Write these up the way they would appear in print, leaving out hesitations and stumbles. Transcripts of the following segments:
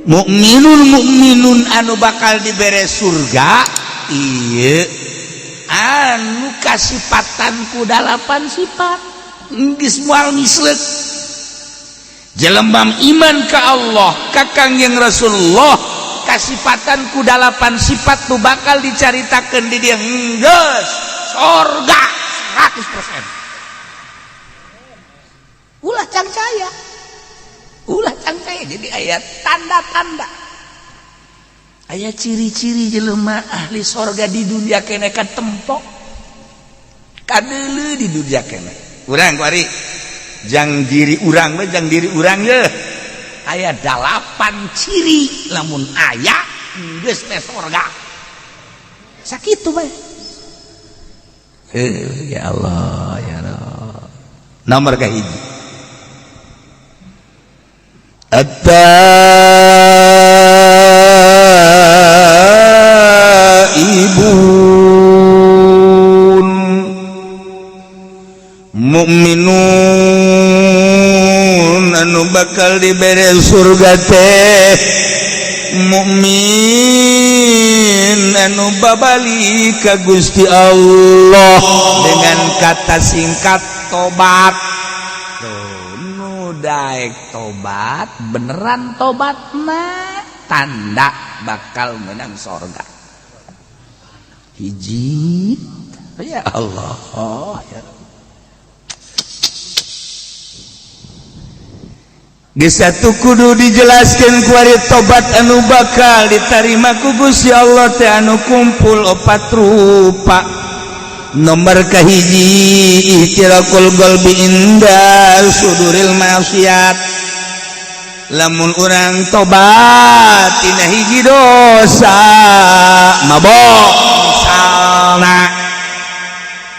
Mukminun mukminun anu bakal dibere surga, iya, anu kasipatan ku dalapan sifat geus moal misleuk. Jelema iman ka Allah, ka Kangjeng Rasulullah, kasipatan ku dalapan sifat tuh bakal dicaritakeun di dia, geus sorga 100%. Ulah cangcaya, ulah cangcaya. Jadi aya tanda-tanda, aya ciri-ciri jelema ahli sorga di dunia kene katempok kadeuleu di dunia kene. Urang kuari jang diri urang we, jang diri urang ye, aya dalapan ciri, lamun aya geus teh sorga, sakitu bae. Eh, ya Allah, ya Allah. Nomor kahiji, At-taibun, mukminun anu bakal dibere surga teh mukmin anu babali ka Gusti Allah, dengan kata singkat tobat. Tuh, nu daek tobat beneran, tobat mah tanda bakal menang sorga. Hiji, ya Allah, ya. Geus atuh kudu dijelaskeun kuari, tobat anu bakal ditarima ku Gusti Allah teh anu kumpul opat rupa. Nomor kahiji, ihtiraqul qalbi inda suduril maksiat. Lamun urang tobat tina hiji dosa, mabok misalna,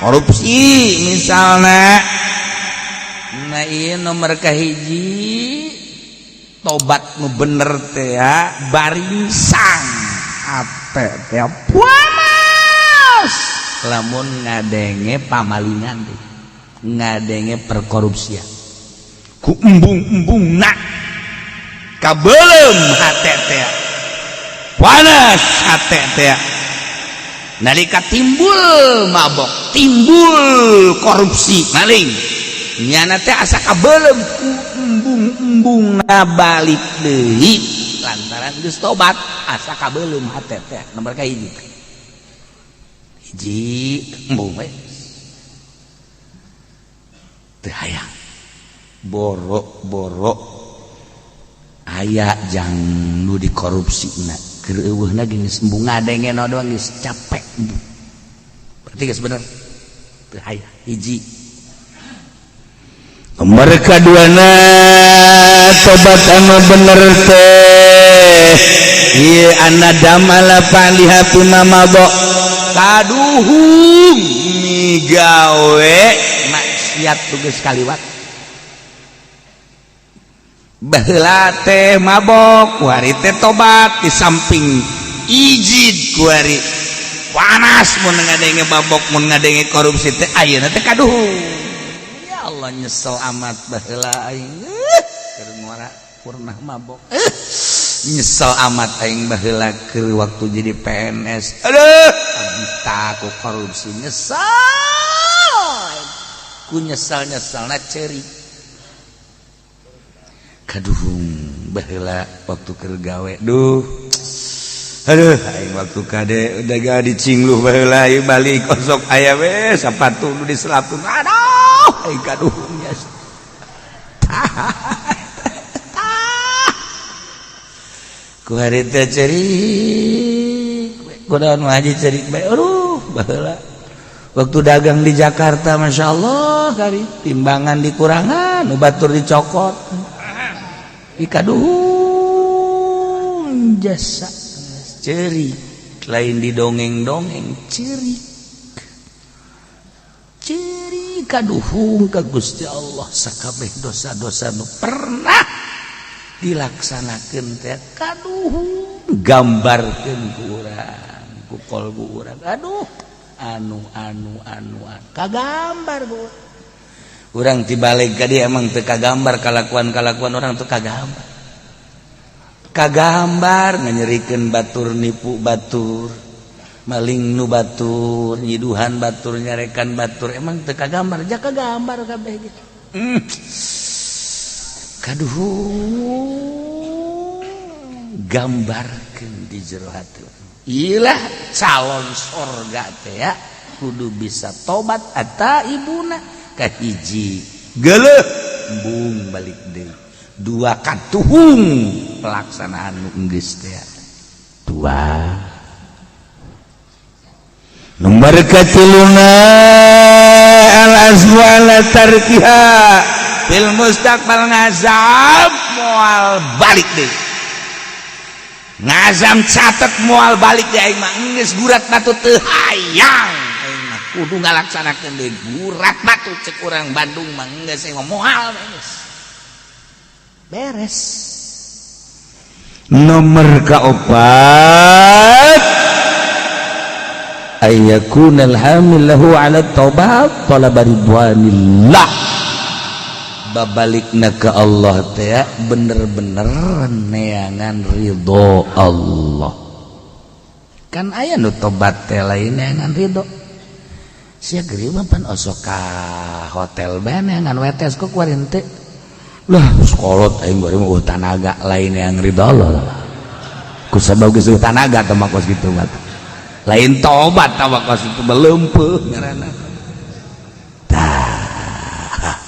korupsi misalna. Nah, iya, nomor kahiji tobat nu bener teh ya baringsang ate teh panas lamun ngadenge pamalingan teh, ngadenge perkorupsian, ku embung-embung nak kabelem hate teh, panas hate teh. Nalika timbul mabok, timbul korupsi, maling, nyana teh asa kabelem ku embung-embung na balik deui lantaran geus tobat, asa kabelem hate teh. Nomor kahiji, hiji, embung we, teu hayang borok-borok aya jang nu dikorupsi na, keur eueuhna geus embung, ngadenge doang geus capek embung, berarti geus bener teu hayang. Hiji. Nomor kaduana, tobat anu bener teh ieu an-nadam ala fa'liha fima madha, kaduhung migawe maksiat tugas kaliwat. Baheula teh mabok, kuari teh tobat, di samping ijid kuari panas mun ngadenge mabok, mun ngadenge korupsi teh, ayeuna teh kaduhung, ya Allah, nyesel amat baheula aing keur ngora pernah mabok, nyesel amat aing baheula keur waktu jadi PNS, aduh, abita ku korupsi, nyesel ku nyesel nyeselna ceurik. Kaduhung baheula waktu keur gawe, duh, aduh, aing waktu kade udah gak dicingluh baheula ieu balik kosok aya we sapatu nu diselapun, aduh, aing kaduhung ya. Ku hari teh cerik, kunaon haji cerik bae? Aduh, baheula waktu dagang di Jakarta, Masya Allah, kali timbangan dikurangan, nu batur dicokot. Ikaduhung jasa cerik, lain di dongeng-dongeng, cerik cerik kaduhung ka Gusti Allah, sakabeh dosa-dosa nu pernah dilaksanakeun teh kaduhung, gambarkeun ku urang, ku kolbu urang, aduh, anu anu anu, anu kagambar ku urang. Tibalik ka dia emang teu kagambar, kalakuan-kalakuan orang teu kagambar. Kagambar nganyerikeun batur, nipu batur, maling nu batur, nyiduhan batur, nyarekan batur, emang teu kagambar? Ja kagambar kabeh gitu. Kaduhung gambarkeun di jero hati. Ilah calon sorga teh ya kudu bisa tobat attaibuna. Kahiji, geuleuh embung balik deui. Dua, katuhung pelaksanaan nu geus teh. Dua. Nomor katiluna, al azmu ala tarkiha fil mustaqbal, ngazam moal balik deui, ngazam catet moal balik deui. Aing mah geus gurat batu, teu hayang aing mah, kudu ngalaksanakeun deui. Gurat batu cek urang Bandung mah, geus aing mah moal, geus beres. Nomor kaopat, ayyakunal hamil lahu ala taubat talaba ridwanillah. Babalikna ke Allah teh bener-bener neangan ridho Allah. Kan aya nu tobat teh lain neangan ridho. Sia geuring mah pan osok ka hotel bae neangan wetes, kok kuari teh lah sekolot aing bari mah tanaga, lain yang ridho Allah lah. Ku sabab geus tanaga teh mah kos kitu mah lain tobat tah, kos itu belempeuh ngaranna. Tah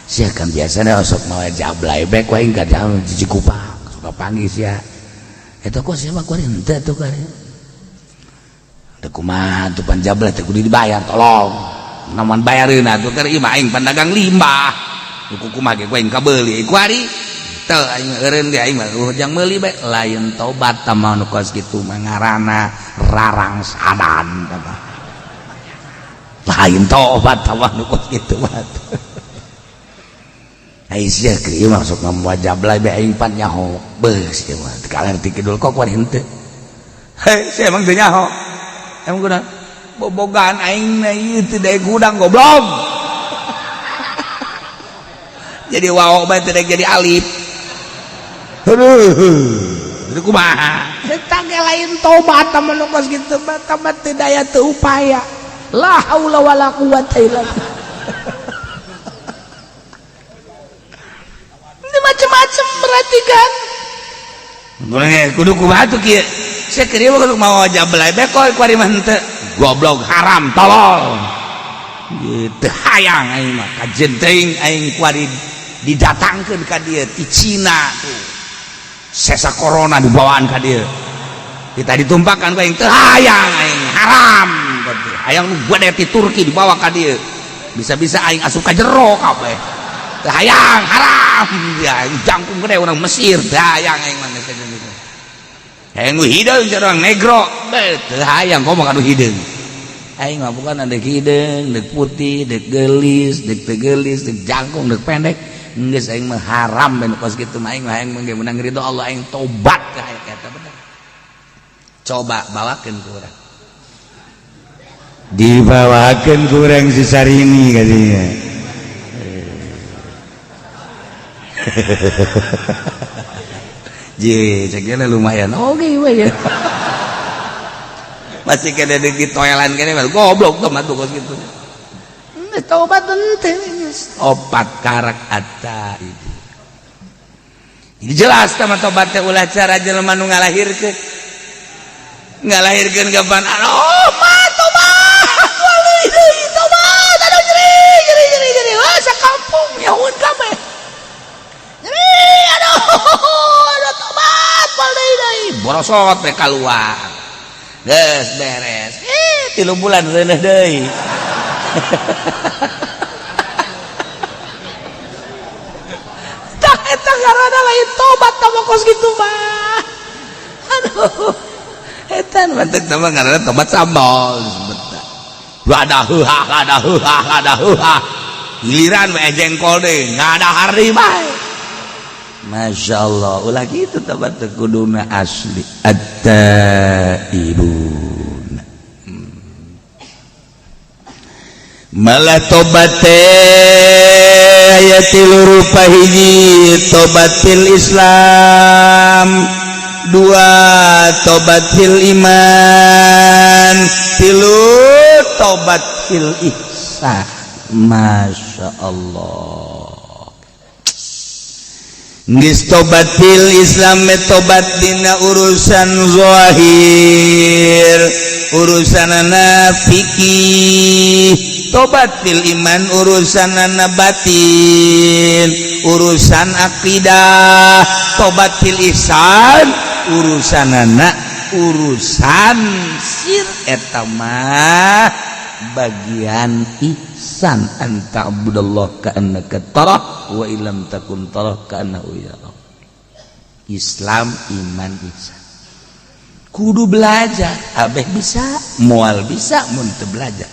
sia kan biasanya osok mawa jablay bae ku aing ka jam Cikupa suka panggih sia eta, kok sia mah kuari henteu tuh kuari teu kumaha tuh pan jablay teh kudu dibayar, tolong namun bayareun atuh keur ieu mah aing pan dagang limbah. Ku kumaha ge ku aing kabeuli kuari teu aing eureun ge, aing mah jang meuli bae. Lain tobat tah mah nu kos kitu mah, ngaranna rarang sadan tah mah. Lain tobat tah mah nu kos kitu mah. Ai sia keur ieu mah sok ngamuat jablay bae, aing pan nyaho beus ieu mah kaler ti kidul, kok kuari henteu? Hei, sia emang teu nyaho? Emang kunaon bobogaan aing na ieu teu daek hudang, goblok? Jadi waw bae teu daek jadi alif. Aduh, itu kumaha eta ge? Lain tobat tah nu kos kitu mah, tobat teu daya teu upaya, la haula wala quwata illa billah. Ini macam-macam berarti kan. Boleh kudu kumaha tuh kieu? Sia keur ieu kudu mawa jablay bae kok kuari mah henteu? Goblok, haram, tolol gitu. Hayang aing mah kajen teuing aing kuari didatangkeun ka dieu ti Cina tuh sesa corona, dibawaan ka dieu, kita ditumpakan ku aing, teu hayang aing, haram. Hayang nu gede ti Turki dibawa ka dieu, bisa-bisa aing asup ka jero kabeh, teu hayang, haram. Ya jangkung gede urang Mesir, teu hayang aing mah geus gitu. Hayang nu hideung orang negro, teu hayang, komo ka nu hideung. Aing mah bukan ada hideung, deuk putih, deuk geulis, deuk teu geulis, deuk jangkung, deuk pendek, geus aing mah haram ben kos kitu mah. Aing mah hayang mah menang ridho Allah, aing tobat ka eta bener. Coba bawakeun ku urang. Dibawakeun ku urang si Sarini katanya. Je, cek lumayan. Oke, we ya. Masih kena di toilan kene mah goblok tuh mah kos kitu. Geus tobat henteu geus. Opat karak atta itu. Jadi jelas tah tobat teh ulah cara jelema nu ngalahirkeun. Ngalahirkeun kapan? Oh, mah tobat. Wali deui tobat. Aduh, nyeri nyeri nyeri nyeri. Wah, sakampung nyahueun kabeh. Nyeri, aduh, aduh, tobat wal deui deui. Borosot teh keluar. Geus beres. 3 bulan reuneuh deui. Tah eta ngaranna lain tobat tah mah kos kitu mah. Aduh. Eta nu teh mah ngaranna tobat sambal disebut. Lada heuhah, lada heuhah, lada heuhah. Giliran we jengkol deui, ngadahar deui bae. Masya Allah, ulah gitu tobat teh kuduna asli. At-taibun. Malah tobat teh aya tilu rupa. Hiji, tobat fil Islam. Dua, tobat fil iman. Tilu, tobat fil ihsan. Masya Allah. Geus tobat fil Islam, tobat dina urusan zahir, urusanana fikih. Tobat fil iman, urusanana batin, urusan akidah. Tobat fil ihsan, urusanana urusan sir, eta mah bagian ihsan, an ta'budallah ka'annaka tarah wa illam takun tarah ka'annahu yarak. Islam, iman, ihsan kudu belajar. Abeh bisa moal bisa mun teu belajar.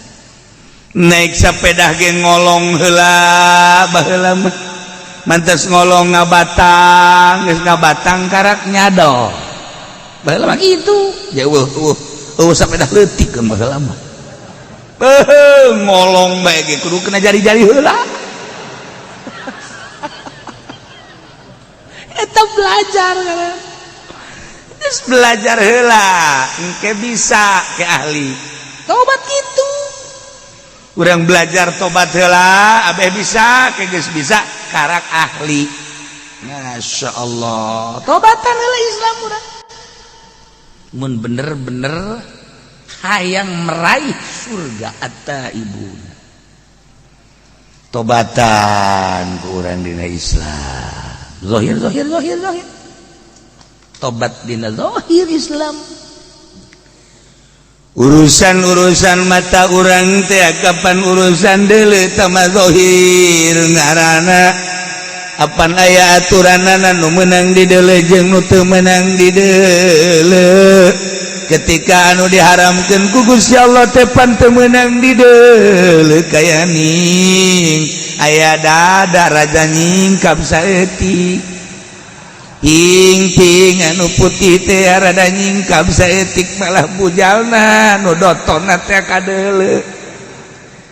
Naik sepeda ge ngolong heula. Baheula mah mantas ngolong ngabatang, geus ngabatang karak nyadol. Baheula mah kitu ya, eueuh eueuh eueuh sepeda leutik kan baheula mah. Ngolong bae ge kudu kena jari-jari heula. Eta belajar, geus belajar heula engke bisa ke ahli tobat gitu. Urang belajar tobat heula, abeh bisa ke geus bisa karak ahli. Masya Allah, tobatan heula Islam urang mun bener-bener hayang meraih surga. Atta ibu tobatan ku urang dina Islam zahir, zahir, zahir, zahir. Tobat dina zahir Islam, urusan-urusan mata urang teh kapan urusan deuleu tama zahir ngaranna. Apan aya aturanana nu meunang di deuleu jeung nu teu meunang di deuleu. Ketika anu diharamkeun ku Gusti Allah teh pan teu meunang di deuleu, kaya ning aya dada raja nyingkap saeutik, ping anu putih teh rada nyingkap saeutik, malah bujalna nu dotonna teh kadeuleu.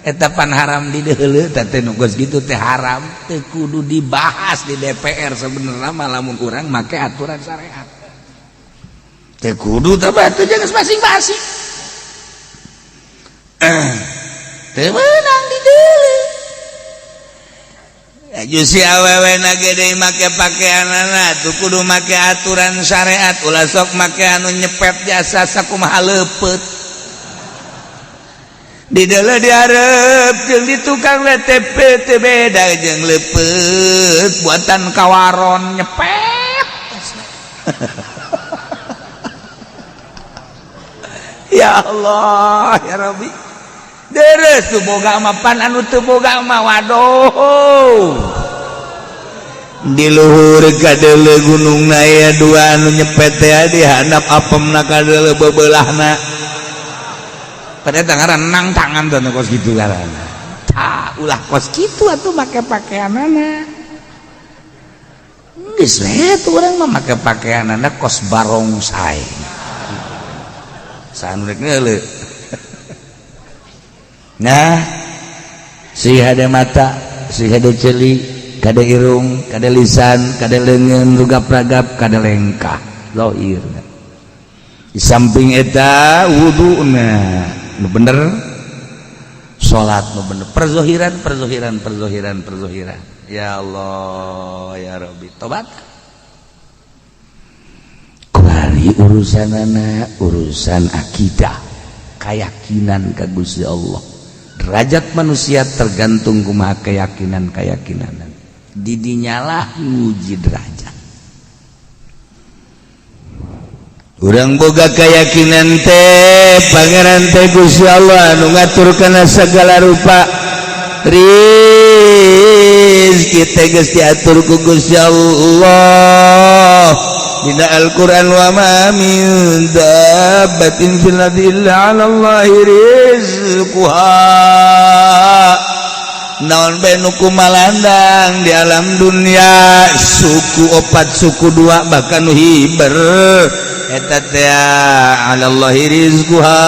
Eta pan haram di deuleu teh. Nu geus kitu teh haram, teu kudu dibahas di DPR sebenarnya mah. Lamun urang make aturan syariat teu kudu teh, batu jangan masing-masing teu meunang di deuleu. Si awewe na gede make pakaianana tuh kudu make aturan syariat. Ulah sok make anu nyepet jasa sakumaha leupeut di deuleu, dihareup jeung di tukang WTP teu beda jeung leupeut buatan kawaron nyepet. Ya Allah ya Rabbi, deres tuh boga mah pan anu teu boga mah waduh. Di luhur kadeuleu gunung aya dua anu nyepet teh, di handap apemna kadeuleu bebelahna pada tangan nang tangan tuh kos kitu ngaranna. Tah, ulah kos kitu atuh make pakaianana. Geus we tuh urang mah make pakaianana kos barongsai saha rek ngeuleuh. Nah, si hade mata, si hade ceuli, kade irung, kade lisan, kade leungeun, rugap-ragap, kade lengkah zahir. Di samping eta wuduna nu bener, salat nu bener, perzohiran, perzohiran, perzohiran, perzohiran. Ya Allah ya Rabbi, tobat kuari urusanana urusan akidah, keyakinan ka Gusti Allah. Derajat manusia tergantung kumaha keyakinan-keyakinan. Didinyalah nguji derajat. Urang boga keyakinan teh Pangeran teh Gusti Allah anu ngatur kana segala rupa. Rizki teh geus diatur ku Gusti Allah dina Al-Qur'an, wa ma min dabbatin fil ardi illa 'ala Allahi rizquha. Naon bae nu kumalandang di alam dunia, suku opat, suku dua, bahkan nu hiber eta teh 'ala Allahi rizquha,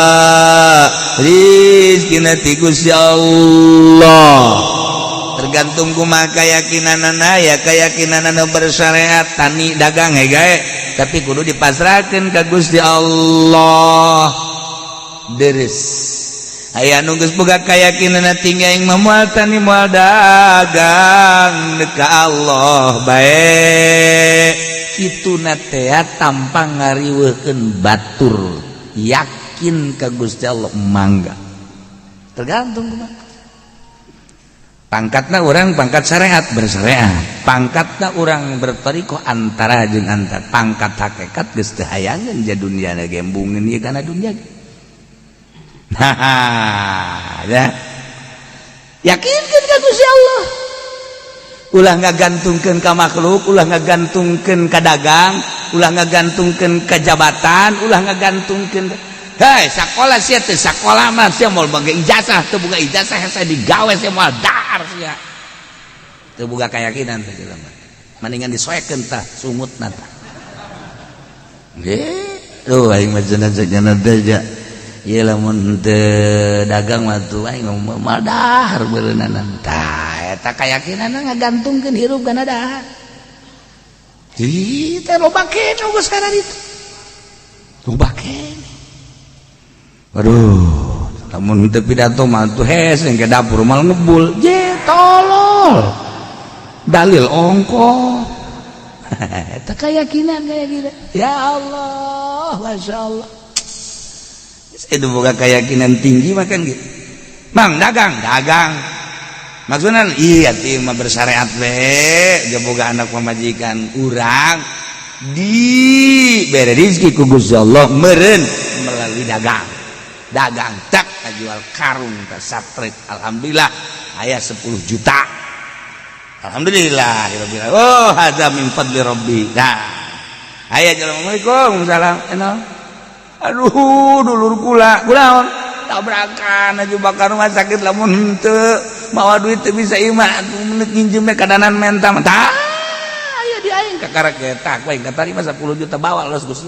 rizkina ti Gusti Allah. Tergantung kumaha keyakinanana ya. Keyakinanana bersyariat, tani, dagang gae, tapi kudu dipasrahkeun ka Gusti Allah. Deres aya nu geus boga keyakinan tinggi, aing mah moal tani, moal dagang, ka Allah bae. Kitu na teh tanpa ngariweuhkeun batur, yakin ka Gusti Allah, mangga. Tergantung kumaha pangkatna. Urang pangkat syariat, bersyariat. Pangkatna urang bertorikoh, antara jeung antar. Pangkat hakikat geus teu hayangeun ja dunia gembungeun ieu kana dunia. Nah ya, yakinkeun ka Gusti Allah, ulah ngagantungkeun ka makhluk, ulah ngagantungkeun ka dagang, ulah ngagantungkeun ka jabatan, ulah ngagantungkeun. Hei, sekolah sia teh, sekolah mah sia moal boga ijazah, teu boga ijazah saya digawe sia moal dahar sia. Teu boga keyakinan teh jelema. Mendingan disoekeun tah sungutna tah. Nggih, duh aing mah cenah cenah teh ja. Ieu lamun teu dagang mah tuh aing moal dahar beureunanan. Tah eta keyakinanna ngagantungkeun hirup kana dahar. Di teh loba keneh geus kana ditu. Loba keneh. Waduh, lamun teu pidato mah tuh hes ke dapur mal ngebul. Je tolol. Dalil ongko. Eta keyakinan kayak gitu. Ya Allah, Masya Allah. Itu bukan keyakinan tinggi makan gitu. Mang dagang, dagang. Maksudnya iya ti mah bersyariat we, boga anak pamajikan urang di bere rezeki ku Gusti Allah meureun melalui dagang. Dagang tak jual karung ke satrek, alhamdulillah aya 10 juta, alhamdulillah. Oh, hadza min fadli rabbi. Nah, aya, assalamualaikum, salam. Aduh, dulur kula kula tabrakan aja bakal rumah sakit, lamun henteu mawa duit teu bisa imah atuh menit nginjem kadanan menta tah aya di aing kakarak ge tak we katarima 10 juta, bawa los Gusti.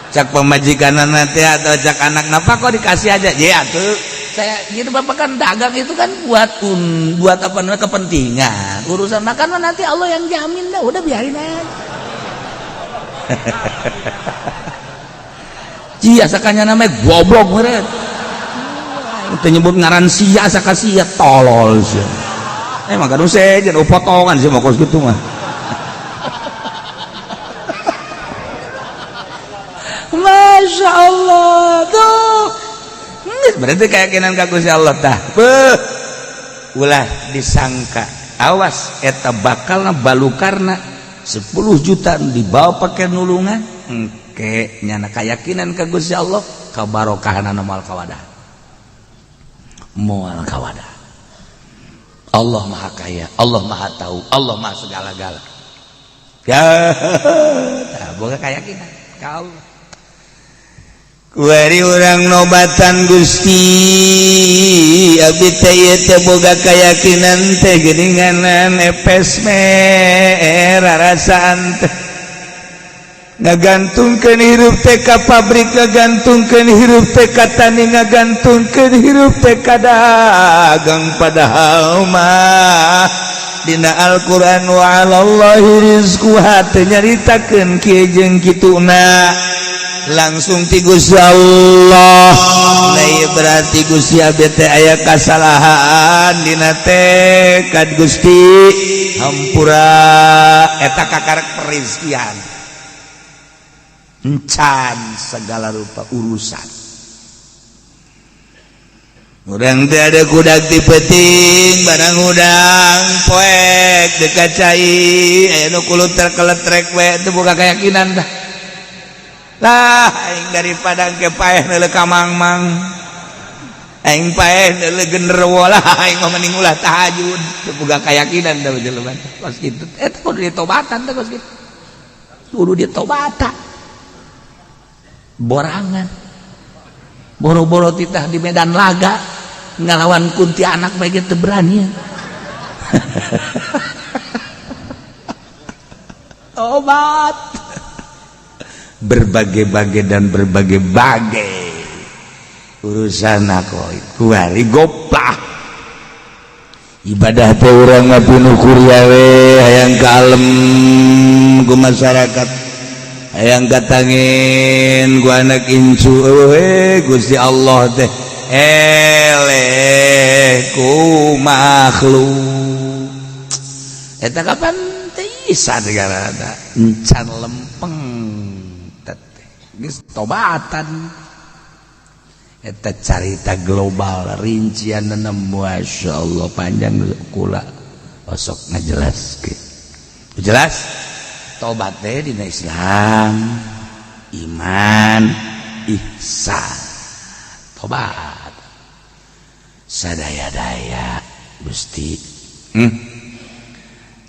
Cak pemajikan nanti atau cak anak, napa kok dikasih aja ya tuh saya gitu? Bapak kan dagang itu kan buat buat apa namanya, kepentingan urusan makan mah nanti Allah yang jamin dah, udah biarin aja. Cia sakanya namanya goblok meureun teu nyebut ngaran sia, saka sia tolol sia. Emang kan sejen potongan sih mau kos gitu mah. Masya Allah tuh berarti keyakinan ka Gusti Allah tah. Beuh, ulah disangka, awas eta bakalna balukarna 10 juta dibawa pakai nulungan engke nyana keyakinan ka Gusti Allah, kabarokahanana moal kawadah, moal kawadah. Allah Maha Kaya, Allah Maha Tahu, Allah Maha segala-gala ya. Tah boga keyakinan ka Allah. Kuari urang nobatan Gusti, abdi teh ieu teh boga keyakinan teh geuninganan epes merarasaan teh ngagantungkeun hirup teh ka pabrik, ngagantungkeun hirup teh ka tani, ngagantungkeun hirup teh ka dagang, padahal mah dina Al-Qur'an wa 'alallahi rizquha teu nyaritakeun kieu jeung kituna, langsung ti Gusti Allah. Nah, ieu berarti Gusti abdi teh aya kasalahan dina tekad, Gusti hampura. Eta kakarek perizkian encan segala rupa urusan. Urang teh ada kudak ti peuting barang hudang poek dekat cai aya nu kuluter keletrek we teu boga keyakinan tah lah. Aing daripada ke paeh neuleuh ka mang-mang, aing paeh neuleuh genderuwo lah, aing mah mending ulah tahajud. Teu boga keyakinan tah jelema kos kitu. Eta kudu ditobatan teh kos kitu, kudu ditobatan. Borangan boro-boro titah di medan laga ngalawan kuntianak bae teu berani. Tobat berbagai-bagai dan berbagai-bagai urusan aku kuari goplah. Ibadah teh urang mah pinuh kuria we, hayang kalem ku masyarakat, hayang katangin ku anak incu. We Gusti Allah teh eleh ku makhluk eta kapan teh isa negara encan lempeng teh geus tobatan. Eta carita global rincian. Masya Allah, panjang, kula osok ngajelaskeun jelas. Tobat teh dina Islam iman, ihsan, tobat, sadaya-daya. Gusti,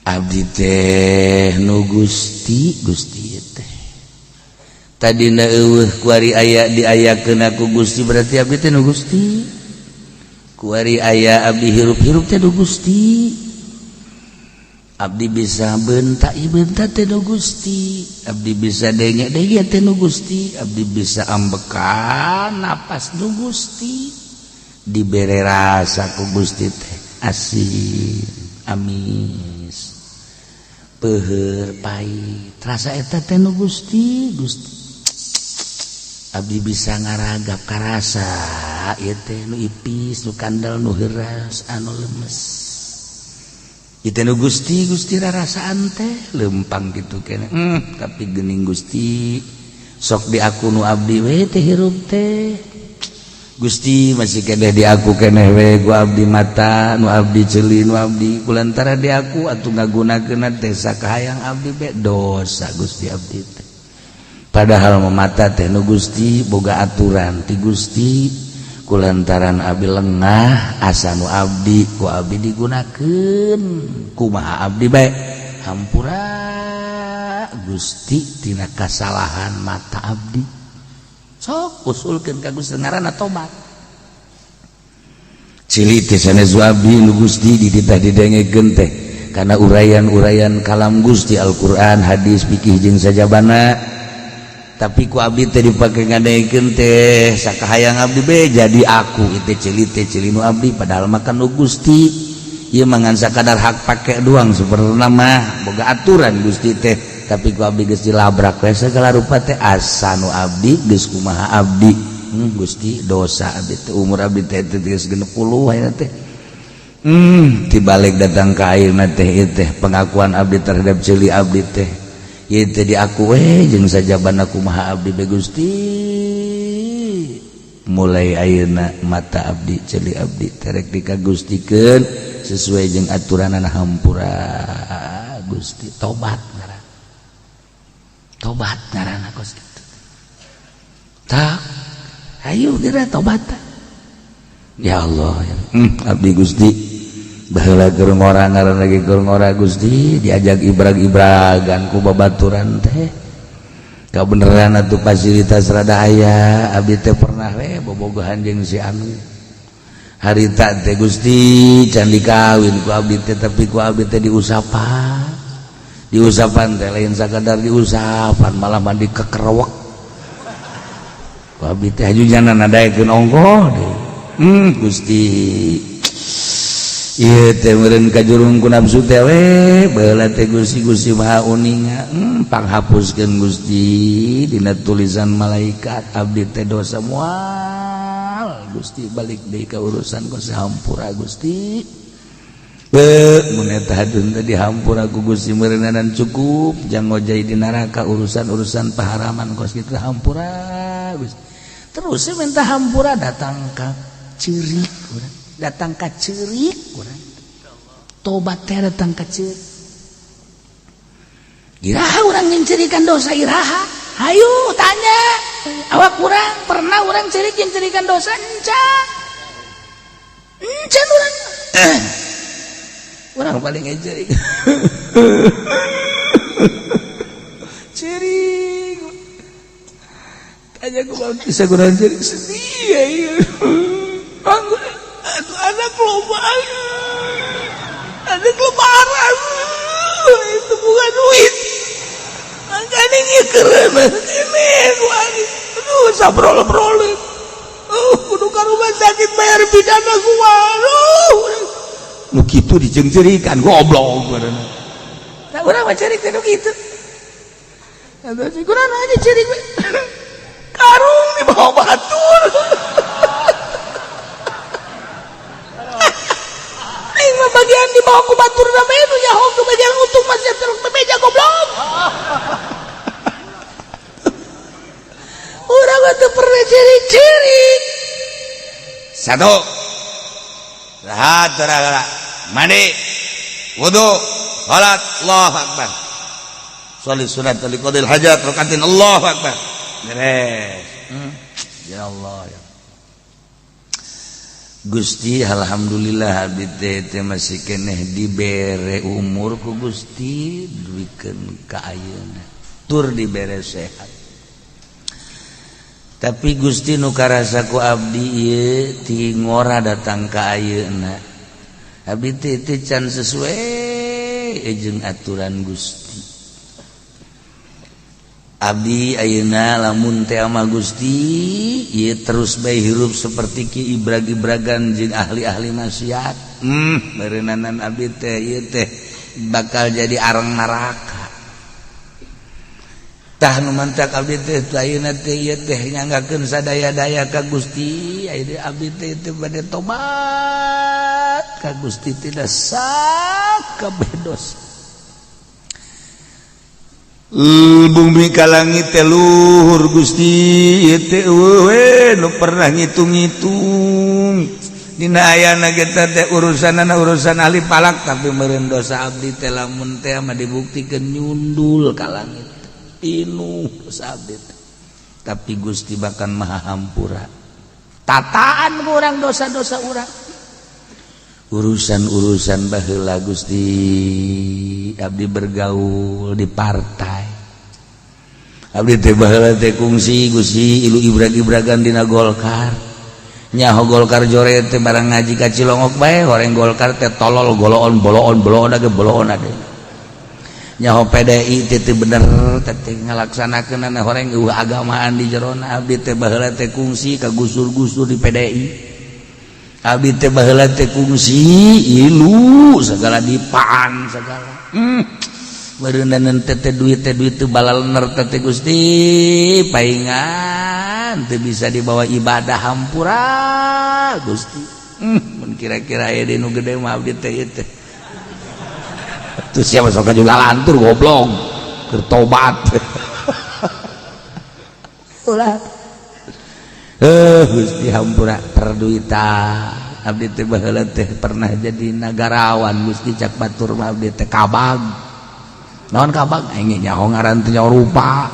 Abdi teh nu Gusti. Gusti teh tadi kuari aya diayakeun ku Gusti, berarti abdi teh nu Gusti. Kuari aya abdi hirup-hirup teh nu Gusti. Abdi bisa bentak bentak teh nu Gusti. Abdi bisa denge denge teh nu Gusti. Abdi bisa ambekan napas nu Gusti. Dibere rasa ku Gusti teh asin, amis, peuheur, pahit, rasa eta teh nu Gusti. Gusti, abdi bisa ngaragap karasa ieu teh nu ipis, nu kandel, nu heuras, anu lemes, ieu nu Gusti. Gusti, rarasaan teh lempang gitu kene, tapi geuning Gusti sok di aku nu abdi we teh hirup teh. Gusti, masih keneh di aku keneh we ku abdi mata nu abdi, ceuli nu abdi. Kulantara di aku atuh ngagunakeun teh sakahayang abdi be dosa. Gusti, abdi teh padahal mata teh nu Gusti, boga aturan ti Gusti. Kulantaran abdi lengah, asa nu abdi ku abdi digunakeun kumaha abdi bae. Hampura Gusti tina kasalahan mata abdi. Sok usulkeun ka Gusti, ngaranna tobat. Ceuli teh sanes abdi, nu Gusti. Dititah didengekeun teh karena uraian-uraian kalam Gusti, Al-Qur'an, hadis, fikih jeung sajabana, tapi ku abdi teh dipake ngadengekeun teh sakahayang abdi be. Jadi aku itu ceuli teh ceuli nu abdi, padahal makan nu Gusti. Ieu mangan sakadar hak pake doang. Sebenarnya mah boga aturan Gusti teh, tapi ku abdi geus dilabrak we segala rupa teh, asa nu abdi geus kumaha abdi. Gusti, dosa abdi teh. Umur abdi teh geus 60 ayeuna teh. Tibalik datang ka ayeuna teh, ieu teh pengakuan abdi terhadap ceuli abdi teh, ieu teh diaku we jeung sajabana kumaha abdi be. Gusti, mulai ayeuna mata abdi, ceuli abdi terek dikagustikeun sesuai jeung aturanana. Hampura Gusti. Tobat ngaran, tobat ngaranna kos kitu. Tak ayo geura tobat. Ya Allah ya. Abdi Gusti baheula keur ngora, ngaran lagi keur ngora Gusti, diajak ibrag-ibragan ku babaturan teh. Kabeneran atuh fasilitas rada aya, abdi teh pernah we bobogohan jeung si anu harita teh. Gusti, can dikawin ku abdi teh, tapi ku abdi teh diusapan. Diusapan teh lain sakadar diusapan, malah mandi kekerewek ku abdi teh, haju jana nadaekeun ongkoh deui. Gusti, ieu teh meureun kajurung ku nafsu teh we baheula teh. Gusti, Gusti Maha uninga, panghapuskeun Gusti dina tulisan malaikat abdi teh dosa. Moal Gusti balik deui ka urusan ku, hampura Gusti. Be mun eta hadun teh dihampura ku Gusti meureunan cukup jang ngojay di neraka urusan-urusan paharaman kos kitu. Hampura Gusti. Terus minta hampura datang ka ceurik urang, datang ka ceurik urang. Tobat teh datang ka ceurik. Iraha urang nyencerikan dosa? Iraha? Hayu tanya awak urang, pernah urang ceurik nyencerikan dosa? Encan, encan urang. Urang paling ceurik, ceurik. Tanya ku bisa kurang ceurik, sedih ya. Anak loba, anak lebaran itu bukan duit, makanya ini keren ini. Aduh, sabrol-brol, oh, kudu ka rumah sakit bayar pidana gua. Aduh. Nu kitu diceungceurikan, goblok bareuna. Nah, urang mah ceurik teh nu kitu. Atau sih kurang aja ceurik we. Karung dibawa batur. Aing mah bagian dibawa ku batur na bae nu nyaho ke bagian untung masih terus bebeja goblok. Urang mah teu pernah ceurik-ceurik. Satu. Rahat gara-gara mandi, wudu, salat, Allahu akbar. Sholli sunat liqadil hajat rakatin, Allahu akbar. Beres. Ya Allah ya. Gusti, alhamdulillah abdi teh masih keneh dibere umur ku Gusti duikeun ka ayeuna. Tur dibere sehat. Tapi Gusti nu karasa ku abdi ieu ti ngora datang ka ayeuna. Abdi teh can sesuai jeung aturan Gusti. Abdi ayeuna lamun teh ama Gusti ieu terus bae hirup seperti ki ibrag-ibragan jeung ahli-ahli maksiat. Meureunana abdi teh ieu teh bakal jadi arang neraka. Tah nu mantak abdi teh ayeuna teh ieu teh nyanggakeun sadaya-daya ka Gusti, ayeuna abdi teh teu bade tobat ka Gusti tidak sakabeh dosa. Bumi ka langit teh luhur Gusti ieu teh eueuh nu pernah ngitung-ngitung. Dina ayana ge teh urusanana urusan ahli palak, tapi meureun dosa abdi teh lamun teh mah dibuktikeun nyundul ka langit. Pinuh dosa abdi teh. Tapi Gusti bahkan maha hampura. Tataan urang dosa-dosa urang. Urusan-urusan baheula Gusti abdi bergaul di partai. Abdi teh baheula teh kungsi Gusti ilu ibrag-ibragan dina Golkar. Nyaho Golkar jore teh barang ngaji ka Cilongok bae horeng Golkar teh tolol goloon boloon boloon age boloon ade. Nyaho PDI teh teu bener teh ngalaksanakeunana horeng eueuh agamaan di jerona. Abdi teh baheula teh kungsi ka gusur-gusur di PDI. Abdi teh baheula teh kungsi ilu segala dipaan segala. Meureunana teh duit teh balalener teh Gusti paingan teu bisa dibawa ibadah hampura Gusti. Mun kira-kira aya deui nu gede mah abdi teh ieu teh. Tuh siapa sok juga lantur goblok keur tobat. Ulah. Gusti hampura perduitan abdi teh baheula teh pernah jadi nagarawan Gusti cak batur mah abdi teh kabag. Naon kabag? Aing nyaho ngaran teh nyaho rupa.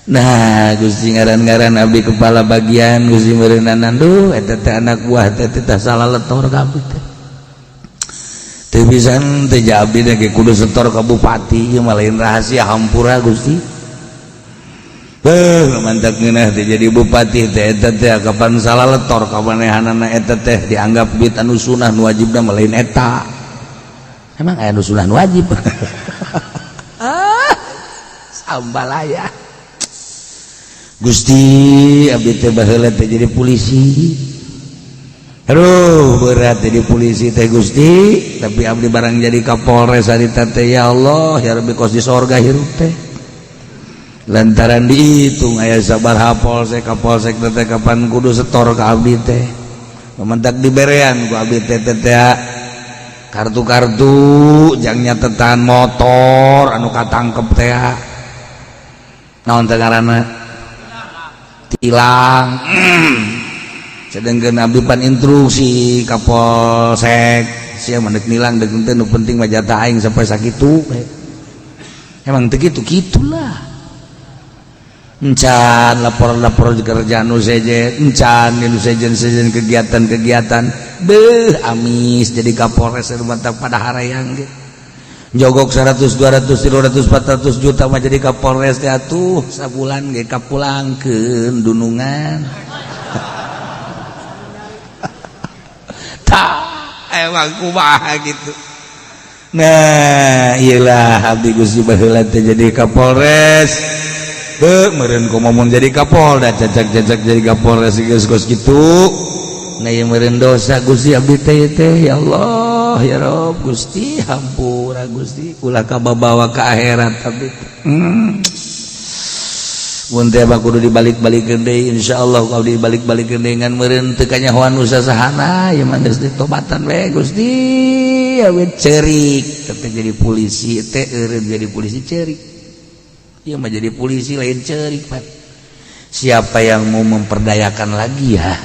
Nah Gusti ngaran-ngaran abdi kepala bagian Gusti meureunana duh eta teh anak buah teh teh salah letor ka abdi teh. Teu pisan teh abdi teh kudu setor ka bupati ieu mah lain rahasia hampura Gusti. Mantap ngeunah teh jadi bupati teh eta teh kapan salah letor ka manehanana eta teh dianggap duit anu sunah nu wajibna mah lain eta. Emang aya nu sunah nu wajib? Ah, sambalaya. Gusti abdi teh baheula teh jadi polisi. Aduh berat jadi polisi teh Gusti, tapi abdi barang jadi Kapolres harita teh ya Allah ya Rabbi kos di sorga hirup teh. Lantaran dihitung aya sabaraha polsek kapolsek teh kapan kudu setor ka abdi teh. Mentak diberean ku abdi teh teh kartu-kartu jang nyatetan motor anu katangkep teh. Naon teh ngaranna? Tilang. Sedengkeun abdi pan instruksi ka polsek sia mah deuk nilang deuk teu nu penting mah jatah aing sampai sakitu. Emang teu kitu kitulah. Encan lapor-lapor kerjaan nu sejen, encan nu sejen-sejen kegiatan-kegiatan. Beuh amis jadi Kapolres mantap pada harayang ge. Jogok 100 200 300 400 juta mah jadi Kapolres teh atuh sabulan ge kapulangkeun dunungan. Tah emang kumaha gitu. Nah, iyalah abdi Gusti baheula teh jadi Kapolres. Beuh meureun kumaha mun jadi Kapolda cacak-cacak jadi Kapolres geus kos kitu. Nah, ieu meureun dosa Gusti abdi teh teh, ya Allah, ya Rob, Gusti, hampura Gusti, ulah kababawa ka akhirat abdi teh. Mun teh kudu dibalik-balikeun deui, insyaallah kalau dibalik-balikeun deui, ngan meureun teu kanyahoan usaha sahana ieu mah, geus ditobatan we Gusti. Awet cerik tapi jadi polisi teh eureun, jadi polisi cerik, ieu mah jadi polisi lain cerik, Pak. Siapa yang mau memperdayakan lagi ya?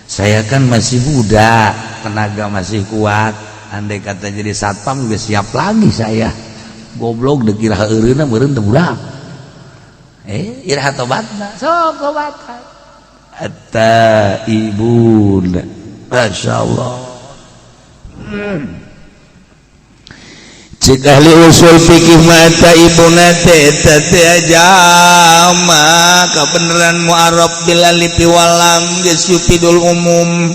Saya kan masih muda, tenaga masih kuat. Andai kata jadi satpam juga siap lagi saya. Goblok, dikira eureunna meureun teu budak. Eh, iraha tobatna? Sok tobatan. At-taibun. Masya Allah. Cik ahli usul fikih mah taibuna teh eta teh jama kabeneran mu'arraf bil alif wal lam geus yufidul umum.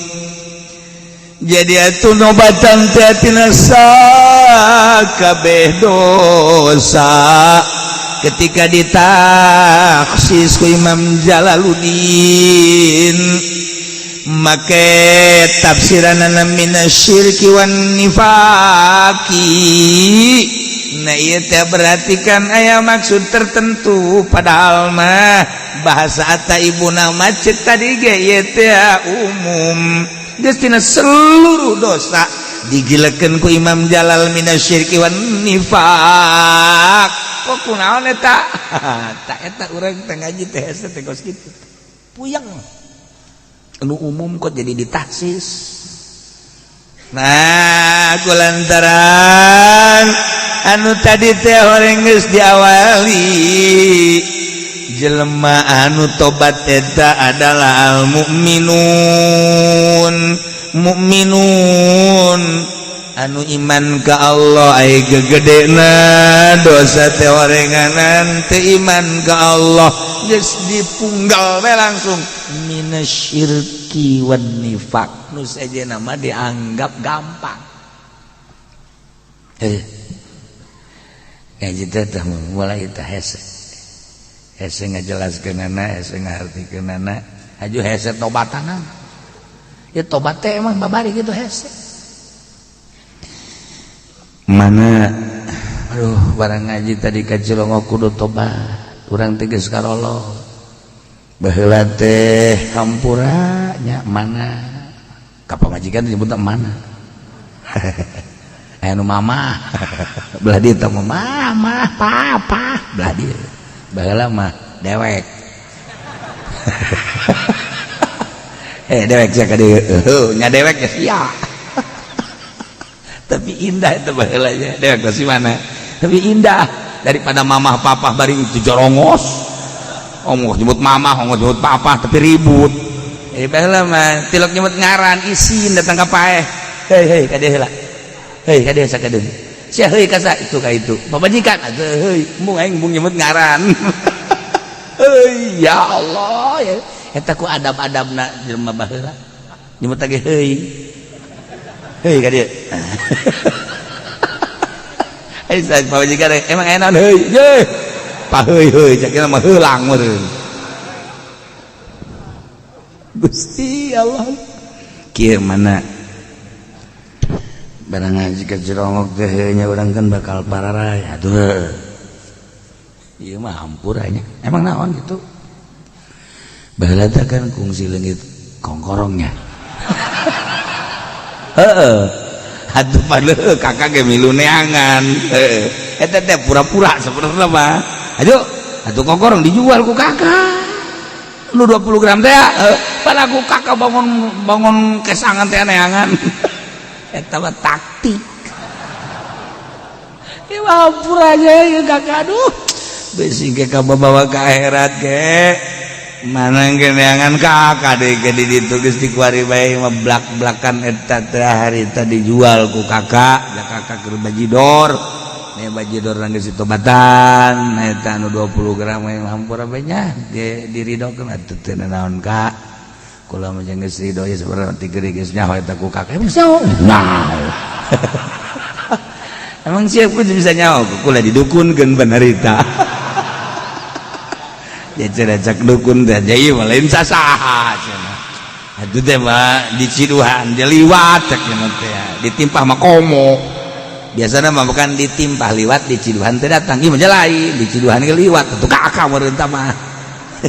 Jadi atuh nobatan teh tina sakabeh dosa. Ketika ditakhsis ku Imam Jalaluddin make tafsiranana minasyirki wan nifaki. Nah, ieu teh berarti kan aya maksud tertentu, padahal mah bahasa at-taibuna macet tadi ge ieu teh umum, geus tina seluruh dosa digilekeun ku Imam Jalal minasyirki wan nifak. Kok kunaon eta? Tak eta urang teh ngaji teh hese teh kos kitu, puyeng, anu umum kok jadi ditakhsis. Nah, kulantaran anu tadi teh horeng geus diawali jelema anu tobat eta adalah al mukminun, mukminun anu iman ka Allah. Ai gegedena dosa teh horenganan teu iman ka Allah, geus dipunggal we langsung minasyirki wan nifak. Nu sejenna mah dianggap gampang. Eh, ngaji teh mulai teh hese hese ngajelaskeunana, hese ngahartikeunana, aju hese tobatana ya. Tobat teh emang babari gitu hese mana. Aduh, barang ngaji tadi ka Cilongok kudu tobat urang teh, geus karolo baheula teh hampura nya. Mana ka pamajikan disebut mana? Aya nu mama belah dieu teh, mama papa belah dieu. Baheula mah dewek, eh dewek sia ka dieu nya, dewek ya sia. Tapi indah itu baheula nya, dewek masih mana, tapi indah daripada mamah papa bari itu jorongos. Ongkoh nyebut mamah, ongkoh nyebut papa, tapi ribut. Eh, baheula mah tilok nyebut ngaran isin datang ka paeh. Hei hei, ka dieu heula, hei, ka dieu sakadeung sia, heuy ka itu, ka itu pamajikan atuh, heuy, embung aing, embung nyebut ngaran. Heuy, ya Allah ya, eta ku adab-adabna jelema baheula nyebut lagi, heuy heuy, ka dieu. Hei, pamajikan emang enak, heuy ye pa, heuy heuy, cak mah heulang meureun. Gusti Allah, kieu mana barang ngaji ke Cilongok teh nya, urang kan bakal pararaya atuh. Ieu mah hampuranya emang naon gitu. Baheula teh kan kungsi leungit kongkorongnya, heeh atuh, pada kakak ge milu neangan. Heeh, eta teh pura-pura sebenarnya mah. Ayo atuh, kongkorong dijual ku kakak nu 20 gram teh, pada ku kakak bangun bangun kesangan teh neangan. Eta mah taktik. Ieu mah hampura aja ya kakak. Aduh, besi ge kabawa ka akhirat ge mana ge neangan kakak deui ge di ditu geus dikuari bae mah blak-blakan. Eta teh harita dijual ku kakak ya, kakak keur bajidor. Nih bajidor geus ditobatan eta anu 20 gram mah hampura bae nya ge diridokeun atuh, teu naon kak, kula mah geus ridho ya. Sebenarnya tiga geus nyaho eta ku kakak. Emang nyaho? Nyaho, emang siapa bisa nyaho? Kula didukunkeun penarita ya, cenah cak dukun teh, jadi lain sasaha cenah. Atuh teh mah di Ciduhan dia liwat cek teh ditimpah mah komo. Biasana mah bukan ditimpah liwat di Ciduhan teh datang ieu mah lain di Ciduhan ge liwat atuh kakak meureun tah mah.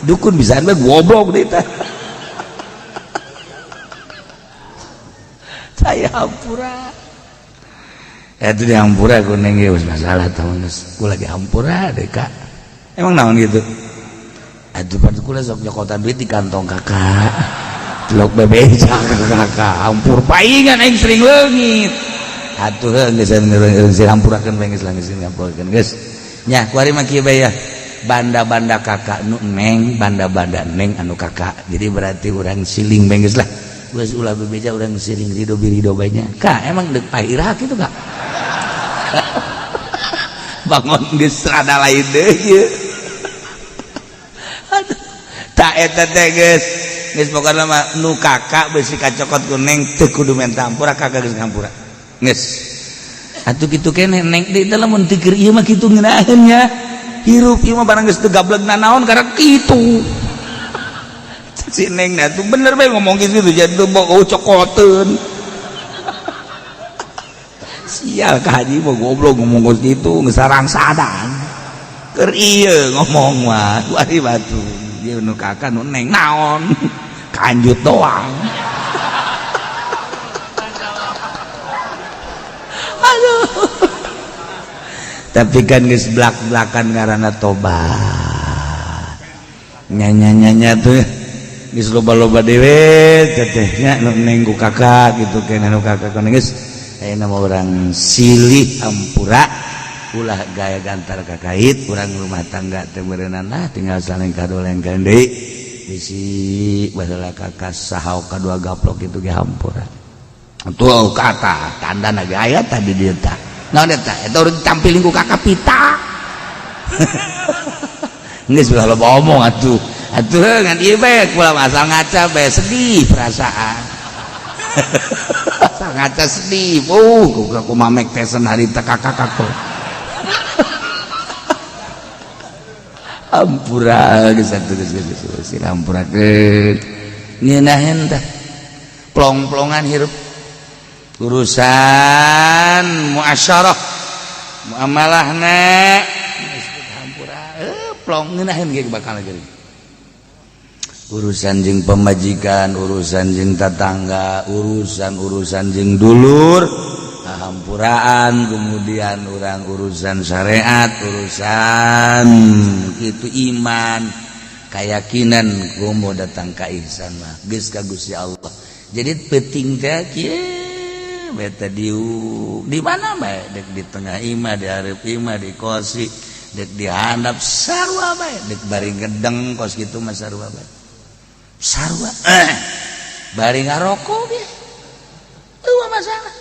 Dukun bisaan bae goblok deui teh. Saya hampura. Itu di hampura kuning geus masalah tah geus. Kula lagi hampura deh kak. Emang naon gitu? Aduh pada kula sok nyokotan duit di kantong kakak. Blok bebeja kakak hampur paingan aing sering leungit. Atuh heuh geus geus hampurakeun bae geus lah geus hampurakeun geus. Nya kuari mah kieu bae ya. Banda-banda kakak nu neng, banda-banda neng anu kakak. Jadi berarti urang siling bae geus lah. Geus ulah bebeja urang siling rido birido bae nya. Kak emang deuk pairah kitu kak. Bangun geus rada lain deui ieu. Aduh. Tak eta teh geus. Geus pokona mah nu kakak beusi kacokot ku neng teu kudu menta hampura kakak geus ngampura. Geus. Atuh kitu keneh neng deui teh lamun teu keur ieu mah kitu ngeunaheun nya. Hirup ieu mah barang geus teu gableg nanaon karena kitu. Si neng na tuh bener bae ngomong gitu jadi tuh mau cokoteun. Sial ka haji mah goblok ngomong kos kitu geus sarang-sadang. Keur ieu ngomong mah ari batu. Ieu nu kakak nu neng naon? Kanjut doang. Aduh. Tapi kan geus blak-blakan ngaranna tobat. Nya-nya-nya tuh geus loba-loba dewe teteh nya nu neng ku kakak gitu keneh nu kakak kana geus ayeuna mah urang silih hampura ulah gaya gantar kakait urang rumah tangga teh beureunan lah tinggal saling kadolengkeun deui bisi baheula kakak sahau kadua gaplok itu ge hampura. Tuh kata tandana ge aya tadi dieu tah. Naon eta? Eta urang ditampiling ku kakak pita. Geus ulah loba omong atuh. Atuh ngan ieu bae kula asal ngaca bae sedih perasaan. Asal ngaca sedih. Ku mamek tesen harita kakak kakak. Ampura geus atuh geus geus geus hampurakeun. Ngeunaheun tah. Plong-plongan hirup. Urusan muasyarah muamalahna geus hampura plong ngeunaheun ge bakal geuring. Urusan jeung pemajikan, urusan jeung tetangga, urusan-urusan jeung dulur, hampuraan, kemudian orang urusan syariat, urusan itu iman, keyakinan komo datang ka ihsan mah geus ka Gusti Allah. Jadi penting teh kieu beta diuk di mana bae dek di tengah imah, di hareup imah, di kosi, dek di handap sarua bae, dek bari gedeng kos kitu mah sarua bae. Sarua bari ngarokok ge eueuh masalah.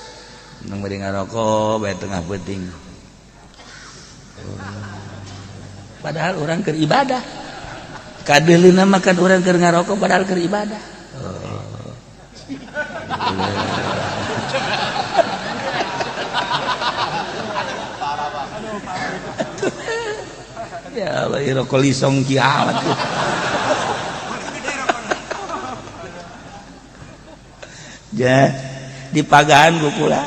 Nang bari ngarokok bae tengah peuting. Padahal orang keur ibadah. Kadeuleuna mah kan urang keur ngarokok padahal keur ibadah. Ya Allah, rokok lisong kiamat. Ja, di pagahan ku kula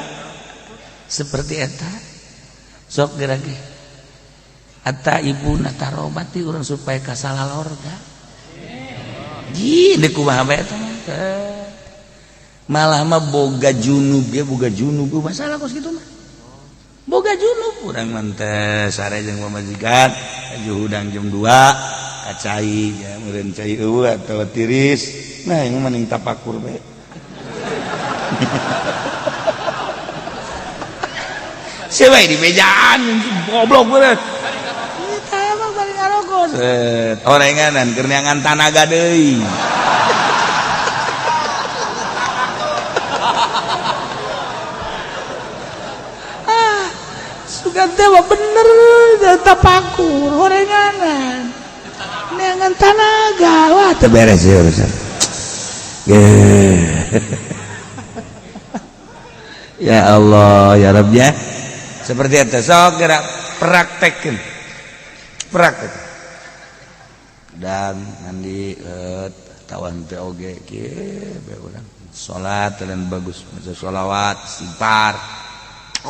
seperti eta. Sok geura ge. Eta ibuna tarobati urang supaya kasalah lorga. Ji, deuk kumaha bae eta mah. Malah mah boga junub ge, boga junub masalah kos kitu mah. Boga junub urang mah teh sare jeung pamajikan, aju hudang jam 2 kacai ya meureun cai eueuh atawa tiris. Nah, ieu mah mending tapakur bae. Siapa di bejaan goblok bener. Kita emang balik ngarokok. Set orenganan keur neangan tanaga deui. Ah, sugan teh mah bener tapakur orenganan. Neangan tanaga wah teu beres ieu urusan. Ya Allah ya Rabb ya. Seperti itu sok gerak praktekkeun. Praktek. Dan mandi Atawa henteu oge kieu bae urang. Salat dan bagus, maca sholawat, istighfar.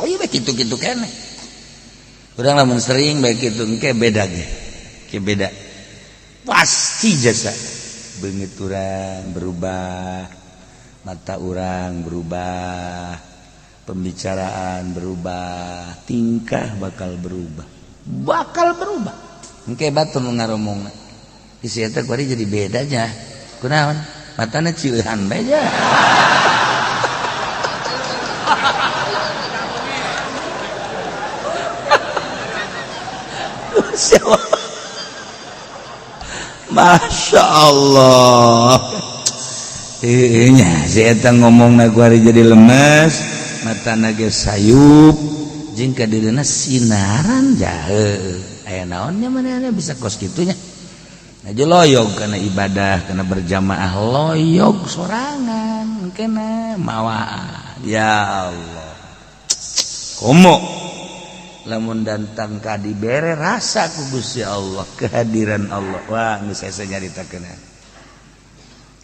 Ayo bae kitu-kitu keneh. Urang lamun sering bae kitu engke beda ge. Ke beda. Pasti jasa beungit urang berubah, mata urang berubah, pembicaraan berubah, tingkah bakal berubah. Bakal berubah. Engke batur nu ngaromongna. Isi eta kuari jadi bedanya. Kunaon? Matana cieuhan bae ja. Masya Allah. Nya si eta ngomongna kuari jadi lemes, matana ge sayup, jeung ka dirina sinaran jahe. Aya naonnya manehna bisa kos kitunya. Aja loyog karena ibadah, karena berjamaah loyog sorangan kena mawa. Ya Allah. Komo lamun datang ka dibere rasa ku Gusti Allah, kehadiran Allah. Wah, geus hese nyaritakeun.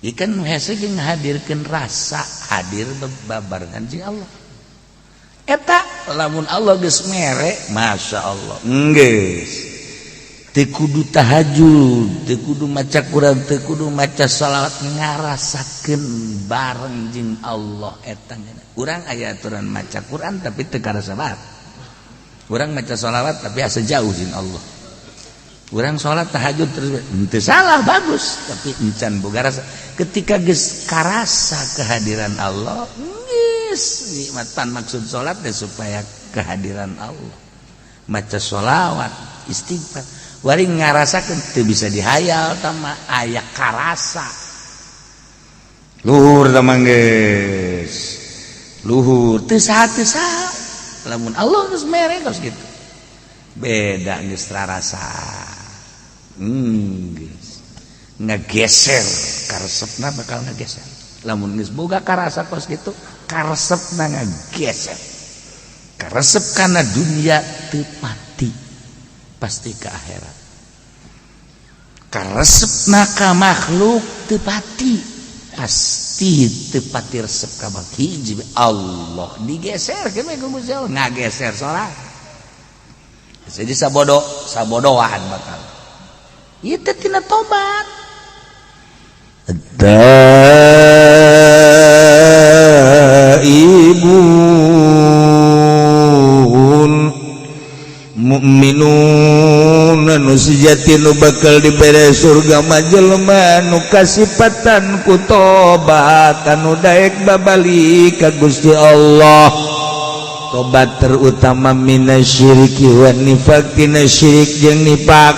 Ikan hese ge ngahadirkeun rasa hadir babarengan jeung Allah. Eta lamun Allah geus mere, Masya Allah. Geus. Teu kudu tahajud, teu kudu maca Quran, teu kudu maca shalawat, ngarasakeun bareng jeung Allah eta. Urang aya aturan maca Quran tapi teu karasa banget. Urang maca shalawat tapi asa jauh jeung Allah. Urang salat tahajud terus henteu salah, bagus, tapi encan boga rasa. Ketika geus karasa kehadiran Allah, geus nikmatan maksud salat teh supaya kehadiran Allah. Maca sholawat, istighfar. Wari ngarasakeun teu bisa dihayal tama aya karasa. Luhur tama geus. Luhur teu saha teu saha. Lamun Allah geus mere kos kitu. Beda geus rarasa. Geus. Ngageser karesepna bakal ngageser. Lamun geus boga karasa kos kitu, karesepna ngageser. Karesep kana dunia teu pati. Pasti ke akhirat. Karesepna ka makhluk teu pati, pasti teu pati resep ka hiji Allah digeser ke ku Gusti Allah ngageser sorangan. Jadi sabodo sabodoan bakal. Ieu teh tina tobat. Taibun mukminun nu sejati nu bakal dibere surga mah jelema nu kasipatan ku tobat anu daek babalik ka Gusti Allah. Tobat terutama minasyiriki wan nifaq, tina syirik jeung nifak,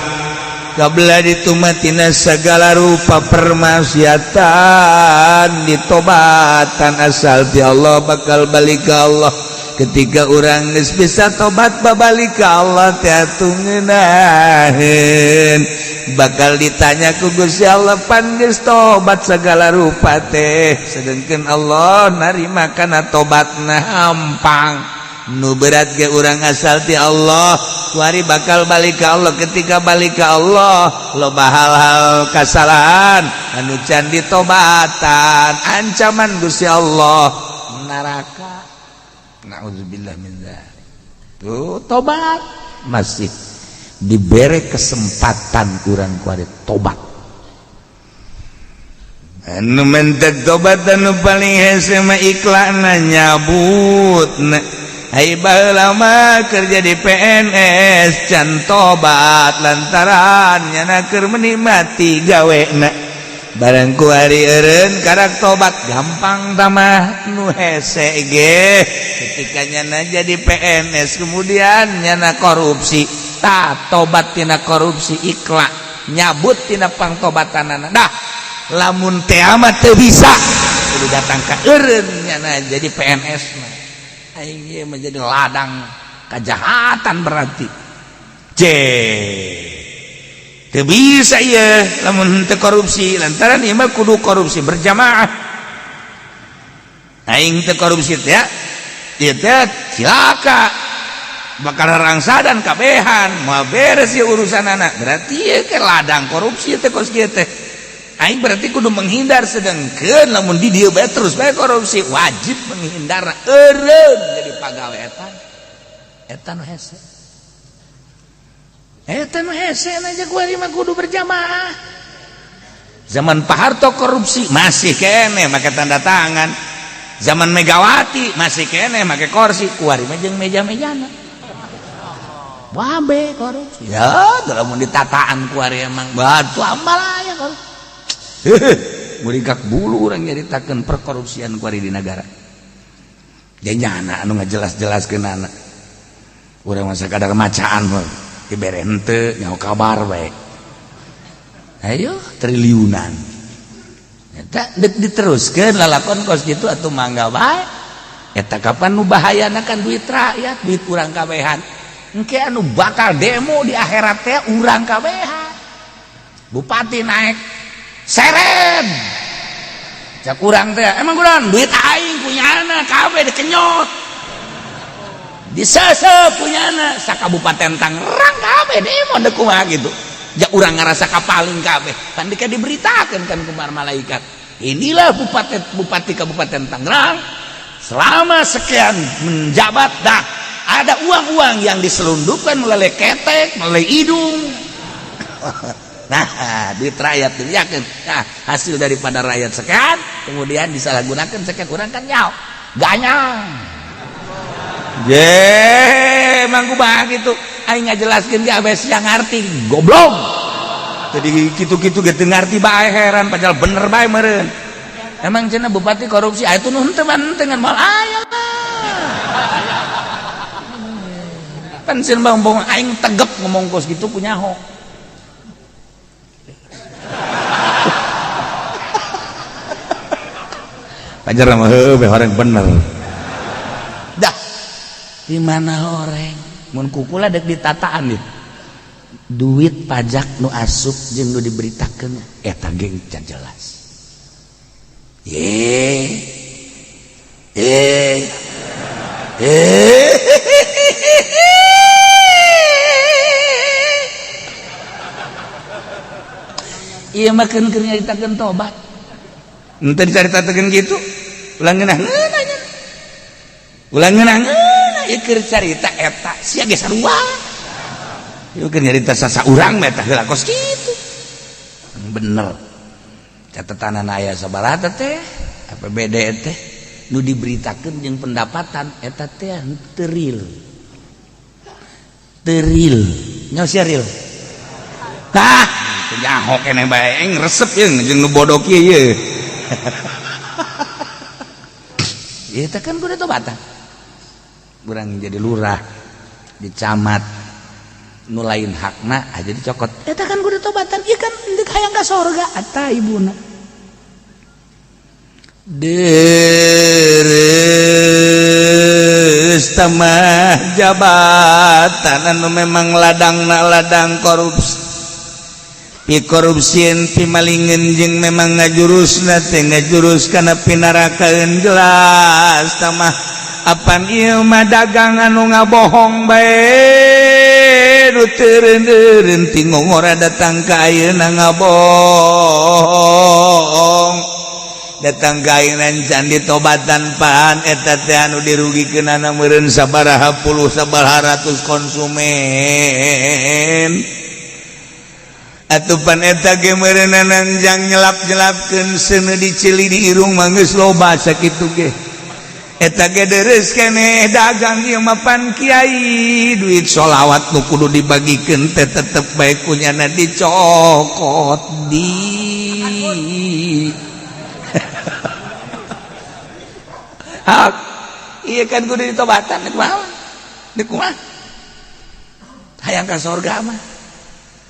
kabla ditumatina segala rupa permaksiatan ditobatan asal ti Allah bakal balik ka Allah. Ketika urang geus bisa tobat babalik ka Allah teh atuh ngeunaheun bakal ditanya ku Gusti Allah pan geus tobat segala rupa teh, sedangkan Allah narima kana tobatna hampang. Nu berat ge urang asal ti Allah kuari bakal balik ka Allah. Ketika balik ka Allah loba hal-hal kasalahan anu can ditobatan, ancaman Gusti Allah neraka. Na'udzubillah min dzalik. Tuh tobat masih diberi kesempatan urang kuari tobat. Anu mentek tobat anu paling hese mah iklanna nyabut. Ai baheula mah kerja di PNS can tobat lantaran nyana keur menikmati gawena. Barang kuari eureun karak tobat gampang tamah nu hese ge. Ketika nyana jadi PNS kemudian nyana korupsi, tah tobat tina korupsi ikla nyabut tina pangtobatanana. Dah lamun teh mah teu bisa kudu datang ka eureun nyana jadi PNS mah. Aing ieu menjadi ladang kejahatan berarti. C teu bisa ieu lamun teu korupsi lantaran ieu mah kudu korupsi berjamaah. Aing teu korupsi teh ieu teh cilaka bakal rangsa dan kabehan moal beres ieu urusan anak. Berarti ieu ke ladang korupsi teh kos kieu teh. Aing berarti kudu menghindar, sedangkan lamun di dieu bae terus bae korupsi, wajib menghindar eureun jadi pagawe eta. Eta nu hese. Eta nu hese aja kuari mah kudu berjamaah. Zaman Pak Harto korupsi masih kene make tanda tangan. Zaman Megawati masih kene make kursi, kuari mah jeung meja-mejana. Wabe korupsi. Ya, lamun ditataan kuari emang batu amal aya korupsi. Murikak bulu urang nyaritakeun perkorupsian kuari di negara. Janyana anu ngajelas-jelaskeun anak. Urang mah sakadar macaan mah dibere henteu nyaho kabar bae. Ayo triliunan. Eta deuk diteruskeun lalakon kos kitu atuh mangga bae. Eta kapan nu bahayana kan duit rakyat, duit urang kabehan. Engke anu bakal demo di akhirat teh urang kabehan. Bupati naik seren. Cak urang teh emang kurang duit aing punya anak kabeh dikenyot. Disesep punya anak sakabupaten Tangerang kabeh demo deuk kumaha gitu. Ja urang ngarasa kapaling kabeh. Pan dika diberitakeun kan ku malaikat. Inilah bupati Kabupaten Tangerang selama sekian menjabat dah ada uang-uang yang diselundupkan melalui ketek, melalui hidung. Nah, duit rakyat yakin. Nah, hasil daripada rakyat sekian, kemudian disalahgunakan sekian, orang kan nyaw, ganyang. Je, emang kumaha gitu. Aing ngajelaskeun ge abes yang ngarti, goblok. Jadi kitu-kitu ge teu ngarti bae heran padahal bener bae meureun. Emang cenah bupati korupsi, ah itu nu henteu mah henteu ngan moal aya lah. Pan sieun bang bong aing tegep ngomong kos gitu ku nyaho. Pajar mah heueuh be horeng bener. Dah. Di mana horeng? Mun kukula deuk ditataan ieu. Duit pajak nu asup jeung nu diberitakeun eta ge can jelas. Ye. Eh. Eh. Ieu mah keun keur nyaritakeun tobat. Henteu dicaritakeun kitu. Ulah ngeunah-ngeunah nya. Ulah ngeunah-ngeunah ieu keur carita eta sia ge sarua. Ieu keur nyarita sasaurang mah eta heula kos kitu. Bener. Catatan aya sabaraha teh APBD teh nu diberitakeun jeung pendapatan eta teh teu real. Teu real. Nyaho sia real. Tah, nyaho keneh bae aing resep jeung jeung nu bodoh kieu ye. Ieu teh kan kudu tobatan. Urang jadi lurah, di camat, nu lain hakna aja dicokot. Eta kan kudu tobatan, ieu kan deuk hayang ka sorga eta ibuna. Deres tamah jabatan anu memang ladangna ladang korupsi. Pi korupsieun pi malingeun jeung memang ngajurusna teh ngajurus kana pinarakaeun jelas tamah apan ieu mah dagang anu ngabohong bae nu teureun-eureun ti ngongora datang ka ayeuna ngabohong datang ka ayeuna can ditobatan pan eta teh anu dirugikeunana meureun sabaraha puluh sabaraha ratus konsumen. Atupan eta ge meureunana jang nyelap-nyelapkeun seuneu dicili di irung mah geus loba sakitu ge. Eta ge deres keneh dagang ieu mah pan kiai duit sholawat nu kudu dibagikeun teh tetep bae kunyana dicokot di. Hak ieu kan kudu ditobatan kumaha? Deuk kumaha? Hayang ka sorga mah.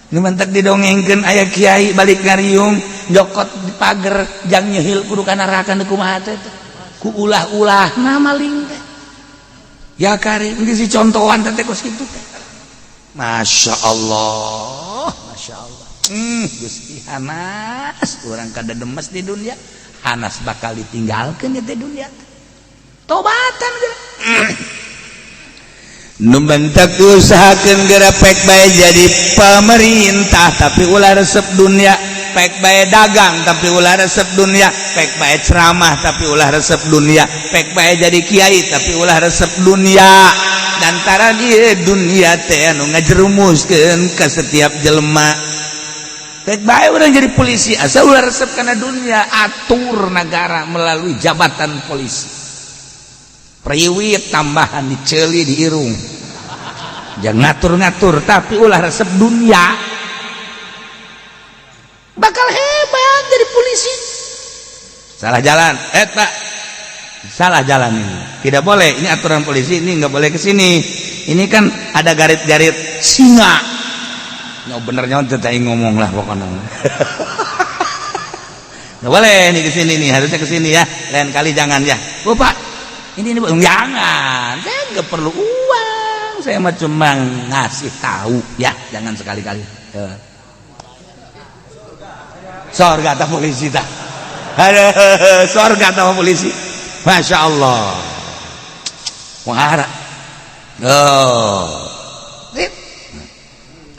Nu mentek didongengkeun aya kiai balik ngariung jokot di pager jang nyehil kudu ka neraka nu kumaha teh ku ulah-ulah na maling teh. Ya karim geus dicontohan teh kos kitu teh. Masya Allah, Masya Allah. Gusti hanas urang kada demes di dunia, hanas bakal ditinggalkeun di dunia. Tobatan geura. Nu bentak usahakeun geura pek bae jadi pemerintah tapi ulah resep dunia. Pek bae dagang, tapi ulah resep dunia. Pek bae ceramah, tapi ulah resep dunia. Pek bae jadi kiai, tapi ulah resep dunia. Antara dia dunia teh anu ngajerumuskeun ke setiap jelema. Pek bae urang jadi polisi, asal ulah resep kana dunia. Atur negara melalui jabatan polisi, priwit tambahan diceli di irung, jangan ngatur-ngatur, tapi ulah resep dunia, bakal hebat jadi polisi. Salah jalan, eh Pak, salah jalan, ini tidak boleh, ini aturan polisi, ini nggak boleh ke sini, ini kan ada garit-garit singa. Nggak bener nyawa ngomong lah pokoknya. Nggak boleh ini ke sini nih, harusnya ke sini ya, lain kali jangan ya. Oh Pak, ini jangan, saya nggak perlu uang, saya mah cuma ngasih tahu ya, jangan sekali-kali ya. Sorga tak polisi tak? Aduh, sorga tak polisi. Masya Allah. Wahara. Oh.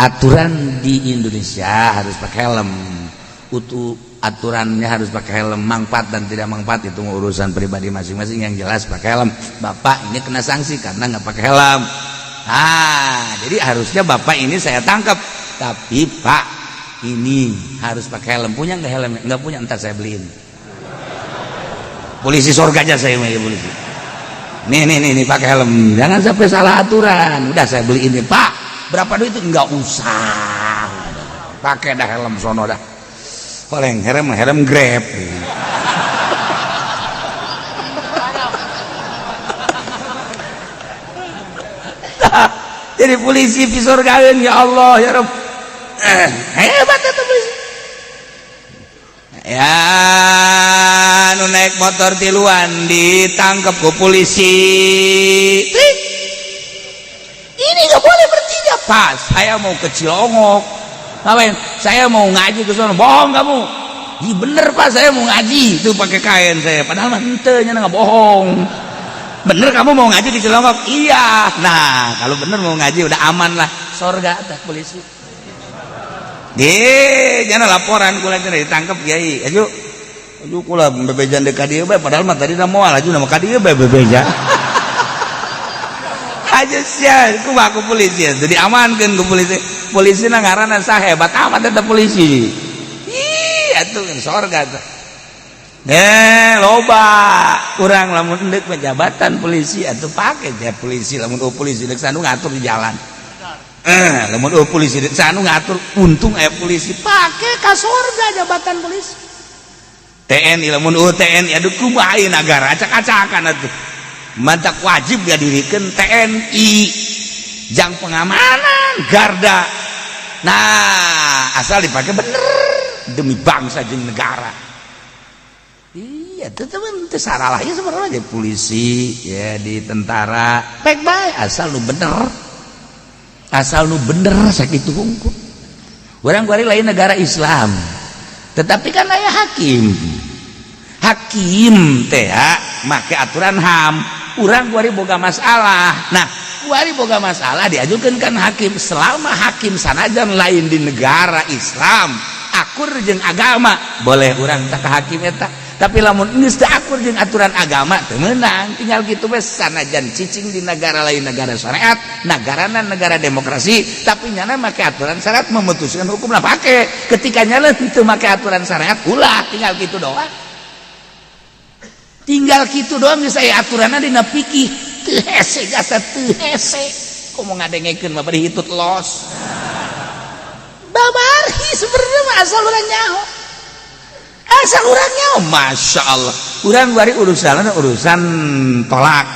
Aturan di Indonesia harus pakai helm. Utuh aturannya harus pakai helm, manfaat dan tidak manfaat itu urusan pribadi masing-masing, yang jelas pakai helm. Bapak ini kena sanksi karena nggak pakai helm. Ah, jadi harusnya bapak ini saya tangkap. Tapi Pak, ini harus pakai helm. Punya nggak helm? Nggak punya, ntar saya beliin. Polisi surga aja saya mau polisi. Nih nih nih, nih pakai helm. Jangan sampai salah aturan. Udah saya beliin nih, Pak. Berapa duit itu? Nggak usah. Pakai dah helm sono dah. Paling helm helm Grab. Jadi polisi pisorgaeun, ya Allah, ya Rabb. Hebat itu polisi. Ya, nu naik motor tiluan ditangkap ku polisi. Trik. Ini nggak boleh bertiga. Pas, saya mau ke Cilongok. Ngapain? Saya mau ngaji ke sana. Bohong kamu. Ih, bener Pak, saya mau ngaji. Itu pakai kain saya. Padahal mah henteu, nya nggak bohong. Bener kamu mau ngaji di Cilongok? Iya. Nah, kalau bener mau ngaji udah aman lah. Sorga teh polisi. Ge, jangan laporan kula cenah ditangkap kiai. Aju. Aju kula bebejan deuk ka dieu bae, padahal mah tadi moal aju nama ka dieu bae bebeja. Aja sia, kumaha ku polisi? Jadi amankeun ku polisi. Polisi na ngaranna sah, hebat amat eta polisi. Ih, atuh sorga teh. Eh, loba kurang lamun endek jabatan polisi atuh pake ya polisi, lamun oh polisi dek sanu ngatur di jalan. Eh, lamun oh polisi dek sanu ngatur, untung aya polisi, pake ka sorga jabatan polisi. TNI, lamun oh TNI, aduh kumaha ieu nagara acak-acakan atuh. Mantak wajib didirikan TNI jang pengamanan garda. Nah, asal dipakai bener demi bangsa jeung negara. Iya, tetep itu saralahnya sebenarnya jadi polisi ya, di tentara baik baik, asal lu bener, asal lu bener sakitu hungkul. Urang kuari lain negara Islam, tetapi kan aya hakim, hakim teh make aturan HAM. Urang kuari boga masalah, nah kuari boga masalah diajukan kan hakim. Selama hakim sanajan lain di negara Islam akur jeung agama, boleh urang tak ke hakim eta. Tapi lamun geus teu akur jeung aturan agama, teu meunang. Tinggal kitu we, sanajan cicing di negara lain, negara syariat, negarana negara demokrasi, tapi nyana make aturan syariat memutuskan hukum lah pake. Ketika nyana teu make aturan syariat, ulah. Tinggal kitu doang, tinggal kitu doang. Geus aya aturanna dina fikih, teu hese jasa, teu hese. Komo ngadengekeun mah bari hitut los babari. Sebenarnya mah asal urang nyaho, asal urang nyaho. Masya Allah, urang bari urusan urusan tolak,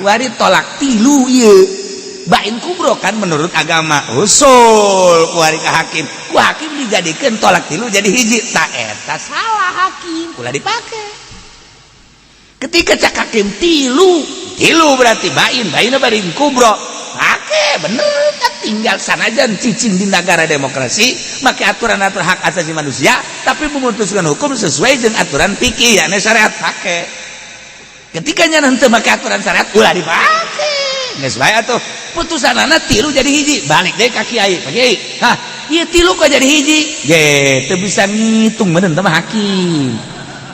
wari tolak tilu ieu bain kubro kan menurut agama. Usul kuari ke hakim, ku hakim dijadikan tolak tilu jadi hiji. Tak, eta salah hakim, ulah dipake. Ketika cak hakim tilu tilu berarti bain, bain bain kubro, pake bener kan. Tinggal sanajan cicing di negara demokrasi make aturan-aturan hak asasi manusia, tapi memutuskan hukum sesuai dengan aturan fikih yakni syariat, pake. Ketika nya henteu make aturan syariat, ulah dipake. Geus bae atuh putusanana tilu jadi hiji. Balik deui ka kiai, Pak Kiai, hah, Ieu tilu kok jadi hiji ge teu bisa ngitung meureun teh mah hakim.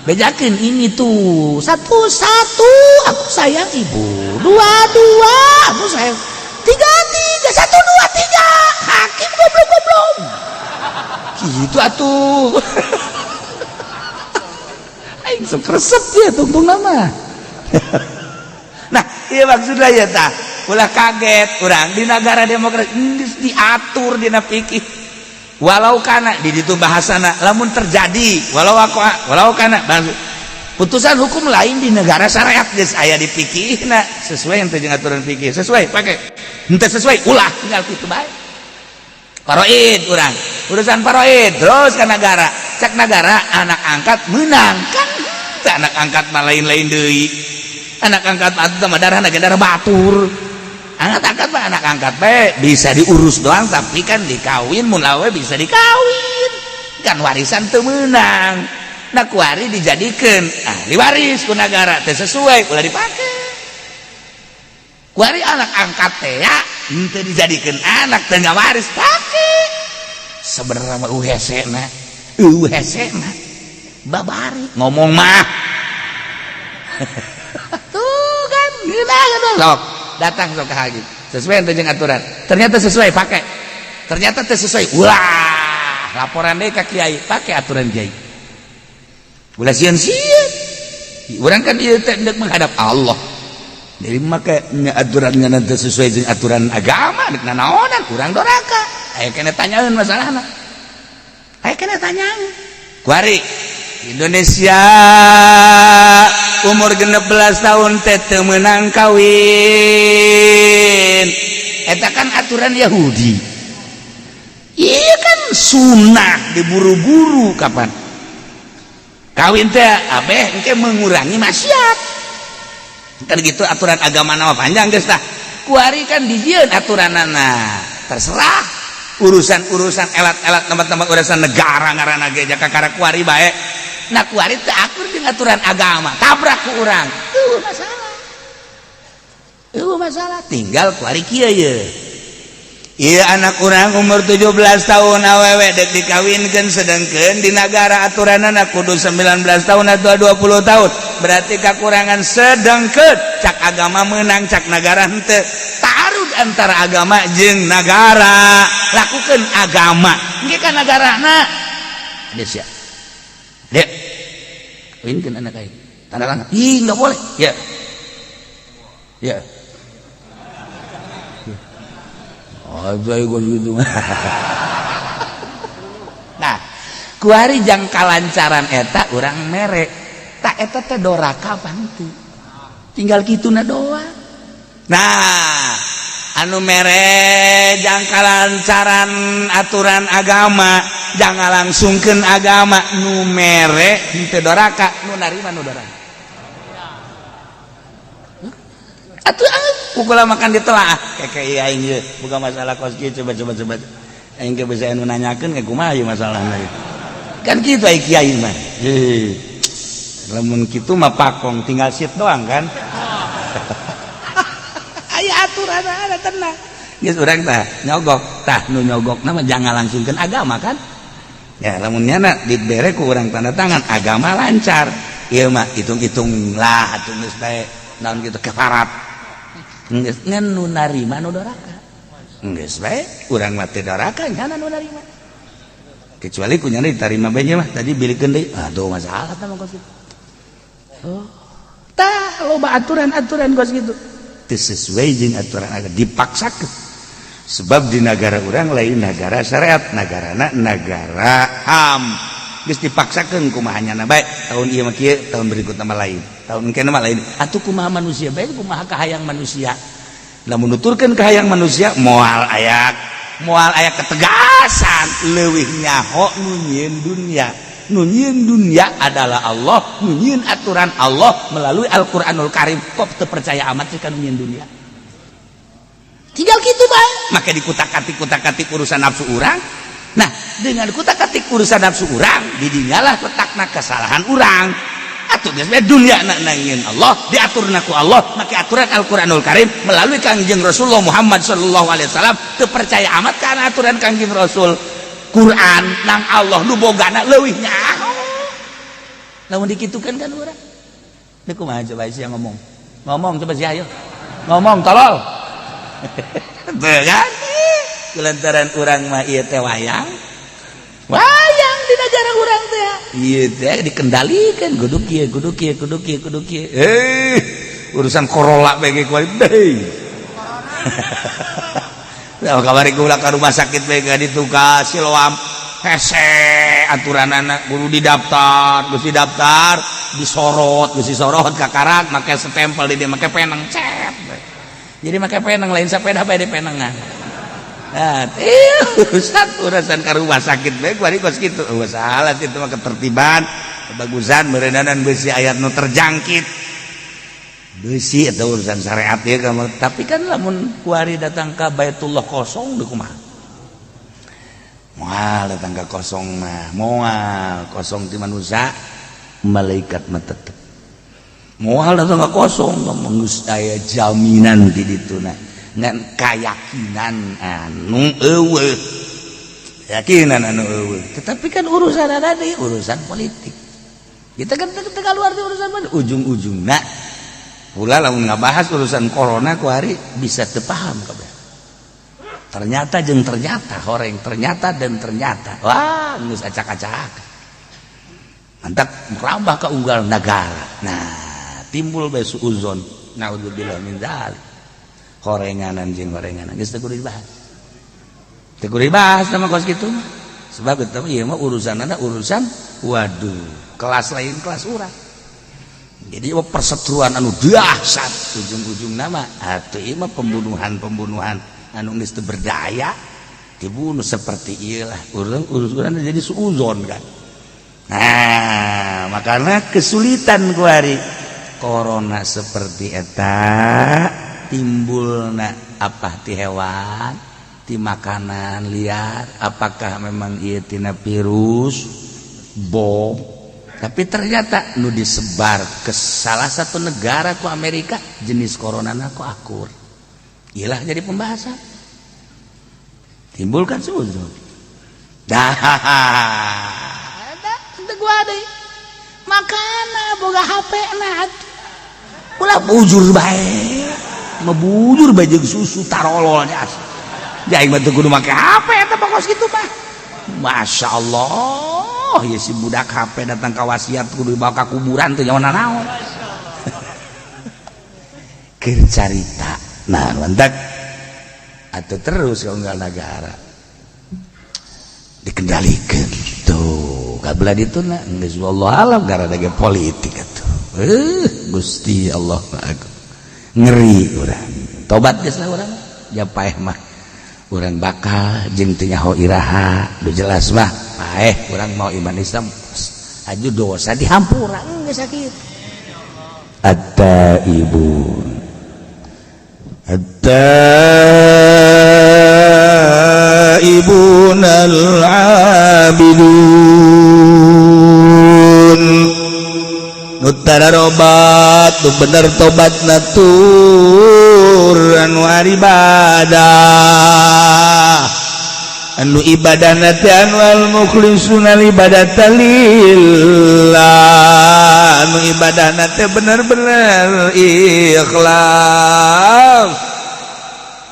Bejakeun ini tuh satu satu aku sayang ibu, dua dua aku sayang, tiga tiga, satu dua tiga. Hakim goblok goblok gitu atuh. Aing sok resep ya tungtung nama. Nah, iya maksudnya ya tah ulah kaget urang di negara demokrasi geus diatur dina fikih. Walau kana di ditu bahasana lamun terjadi, walau aku walau kana putusan hukum lain di negara syariat geus aya di fikihna. Sesuai yang jeung aturan fikih, sesuai pakai, henteu sesuai ulah, tinggal kitu bae. Faraid urang, urusan faraid terus ke negara, cek negara anak angkat menang kan. Teu anak angkat mah lain-lain deui. Anak angkat mah darah darah batur. Anak angkat mah anak angkat bae bisa diurus doang, tapi kan dikawin, mun awewe bisa dikawin kan, warisan teu meunang. Nah, kuari dijadikan ahli waris ku negara, teu sesuai ulah dipake. Kuari anak angkat teh ya henteu dijadikan anak, teu waris, pake. Sebenarnya mah hese na, hese na babari ngomong mah tuh kan geunah geunah. Sok datang sok ke haji, sesuai jeung aturan, ternyata sesuai pakai, ternyata teu sesuai ulah, laporan deh ke kiai, pakai aturan kiai. Ulah sieun-sieun urang kan ieu teh hendak menghadap Allah. Jadi make aturannya nanti sesuai jeung aturan agama dek nanaonan kurang doraka. Aya kena tanyaeun masalahna, aya kena tanyaeun. Kuari Indonesia umur 16 tahun teh teu meunang kawin, eta kan aturan Yahudi. Iya kan sunnah diburu-buru kapan kawin teh abeh engke mengurangi maksiat kan gitu. Aturan agama nama panjang geus tah. Kuari kan dijieun aturanana, terserah urusan-urusan elat-elat tempat-tempat urusan negara ngaranna ge jaka kakara kuari bae. Nah, kuari teu akur jeung aturan agama, tabrak ku urang tuh masalah. Tuh masalah tinggal kuari kieu ye. Iya, anak urang umur 17 tahun awewe dek dikawinkan, sedangkan di negara aturan anak kudu 19 tahun atau 20 tahun, berarti kekurangan. Sedangkan cak agama menang, cak negara henteu. Taarud antara agama jeung negara, lakukan agama engke kan negarana. Dek, sia dek, kawinkeun anak aing, tanda tangan. Ih, nggak boleh ya ya. Oh, gitu. Nah, kuari jang kalancaran eta urang mere tak eta teh doraka apa henteu, tinggal kituna doang. Nah, anu mere jang kalancaran aturan agama, jangan langsungkeun agama, nu mere henteu doraka, nu narima nu doraka. Atuh pukul makan ditelaah kayak iya aing ieu bukan masalah kos kieu. Coba coba coba, aing ge bisa anu nanyakeun ke kumaha ieu masalahna kan kitu. Ai kiai mah heuh, lamun kitu mah pakong tinggal sit doang kan. Aya aturan ada, tenang geus. Urang tah nyogok tah, nu nyogok mah jangan langsungkeun agama kan ya. Lamun nyana dibere ku urang tanda tangan agama lancar, ieu mah hitung-hitung lah atuh geus bae naon gitu kefarat. Geus ngan nu narima nu doraka, geus bae. Urang mah teu doraka, nyana nu narima. Kecuali ku nyana diterima bae mah tadi bilikeun deui, aduh masalah tah mah kos kitu. Oh tah, loba aturan-aturan kos kitu teu sesuai jeung aturan agama dipaksakeun, sebab di negara urang lain negara syariat, negarana negara HAM. Geus dipaksakeun kumaha nyana bae, tahun ieu mah kieu, tahun berikutna mah lain, tahun engke mah lain. Atuh kumaha manusia bae, kumaha kahayang manusia? Lamun nuturkeun kahayang manusia moal aya, moal aya ketegasan. Leuwih nyaho nu nyieun dunia. Nu nyieun dunia adalah Allah, nu nyieun aturan Allah melalui Al-Qur'anul Karim. Kok teu percaya amat sih ka nu nyieun dunia? Tinggal gitu bae. Maka dikutak-katik kutak-katik urusan nafsu urang. Nah, dengan kutak-katik urusan nafsu urang, didinyalah letakna kesalahan urang. Atuh geus bae, dunia na nyieun Allah, diaturna ku Allah make aturan Al-Qur'anul Karim melalui Kangjeng Rasulullah Muhammad sallallahu alaihi wasallam. Teu percaya amat kana aturan Kangjeng Rasul. Quran nang Allah nu bogana leuwih nyaho. Lamun dikitukeun kan urang. Ini kumaha coba sih yang ngomong? Ngomong coba sih, ayo. Ngomong, tolol. Tuh kan? Kulantaran urang mah ieu teh wayang. Wayang di negara urang teh. Ieu teh dikendalikan kudu kieu, kudu kieu, kudu kieu, kudu kieu. Eh, urusan Corolla bege kuari deui. Nah, kamari kula ka rumah sakit bae ditu ka Siloam. Hese aturan anak kudu didaftar, geus didaftar, disorot, geus disorot kakarak make stempel di dia, make peneng cet. Jadi make peneng, lain sepeda bae di penengan. Nah, urusan urusan ka rumah sakit bae kuari kos kitu. Oh, salah itu mah ketertiban, kebagusan meureunanan besi ayat nu terjangkit. Besi atau urusan syariat ya kamu. Tapi kan lamun kuari datang ke Baitullah kosong di kumaha? Moal datang ke kosong mah, moal kosong di manusia, malaikat mah tetep. Moal datang ke kosong, ngomong geus aya jaminan di dituna. Ngan kayakinan anu eueuh. Keyakinan anu eueuh. Tetapi kan urusan ada di urusan politik. Kita kan teu keluar di urusan mana ujung-ujungna. Pula lamun ngabahas urusan corona ku hari bisa teu paham kabeh. Ternyata jeung ternyata horeng ternyata dan ternyata. Wah, geus acak-acak. Mantap merambah ke unggal negara. Nah, timbul bae suuzon. Naudzubillah min dzalik. Horenganan jeung horenganan geus teu kudu dibahas. Teu kudu dibahas sama kos kitu mah. Sebab itu ieu mah urusanana urusan waduh, kelas lain kelas urang. Jadi perseteruan anu dahsyat ujung-ujung nama atuh ieu mah pembunuhan-pembunuhan anu geus teu berdaya dibunuh seperti ieu lah, urang urusan jadi suuzon kan. Nah, makanya kesulitan kuari corona seperti eta timbulna apa ti hewan, ti makanan liar, apakah memang ieu tina virus bom? Tapi ternyata nu disebar ke salah satu negara ku Amerika jenis corona ku akur. Iyalah jadi pembahasan. Timbulkan suuzon. Dah, gua deui. Makana boga HP na ulah bujur bae. Mah bujur bae jeung susu tarolol nya. Aing mah teu kudu make HP eta pokos kitu mah. Masya Allah, ya si budak HP datang ke wasiat kudu dibawa ke kuburan tuh nyawa naon. Keur carita. Nah, mantak atau terus ke unggal negara dikendalikan tuh kabelah itu nah geus wallahu alam gara gara politik atuh. Gusti Allah aku ngeri urang tobat geus lah urang ya paeh mah urang bakal jeung teu nyaho iraha nu jelas mah paeh urang mau iman Islam aju dosa dihampura geus sakit. At-taibun, at-taibun al-abidun nu tararobat, nu bener tobat natur anu ibadah, anu ibadah teh anu al mukhlisuna ibadata lillah, anu ibadah teh bener-bener ikhlas.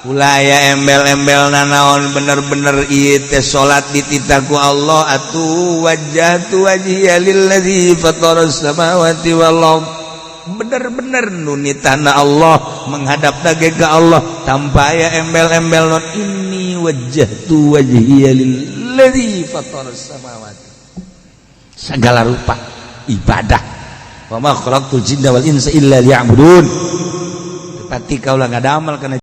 Ulah aya embel-embel nanaon, bener-bener ieu teh salat dititah ku Allah atuh wajjahtu wajhiya lillazi fataras samawati wal ard, bener-bener nu nitahna Allah menghadap ge ka Allah tanpa aya embel-embel non inni wajjahtu wajhiya lillazi fataras samawati segala rupa ibadah. Wa ma khalaqtul jinna wal insa illa liya'budun. Pati kaulah ngadamel kana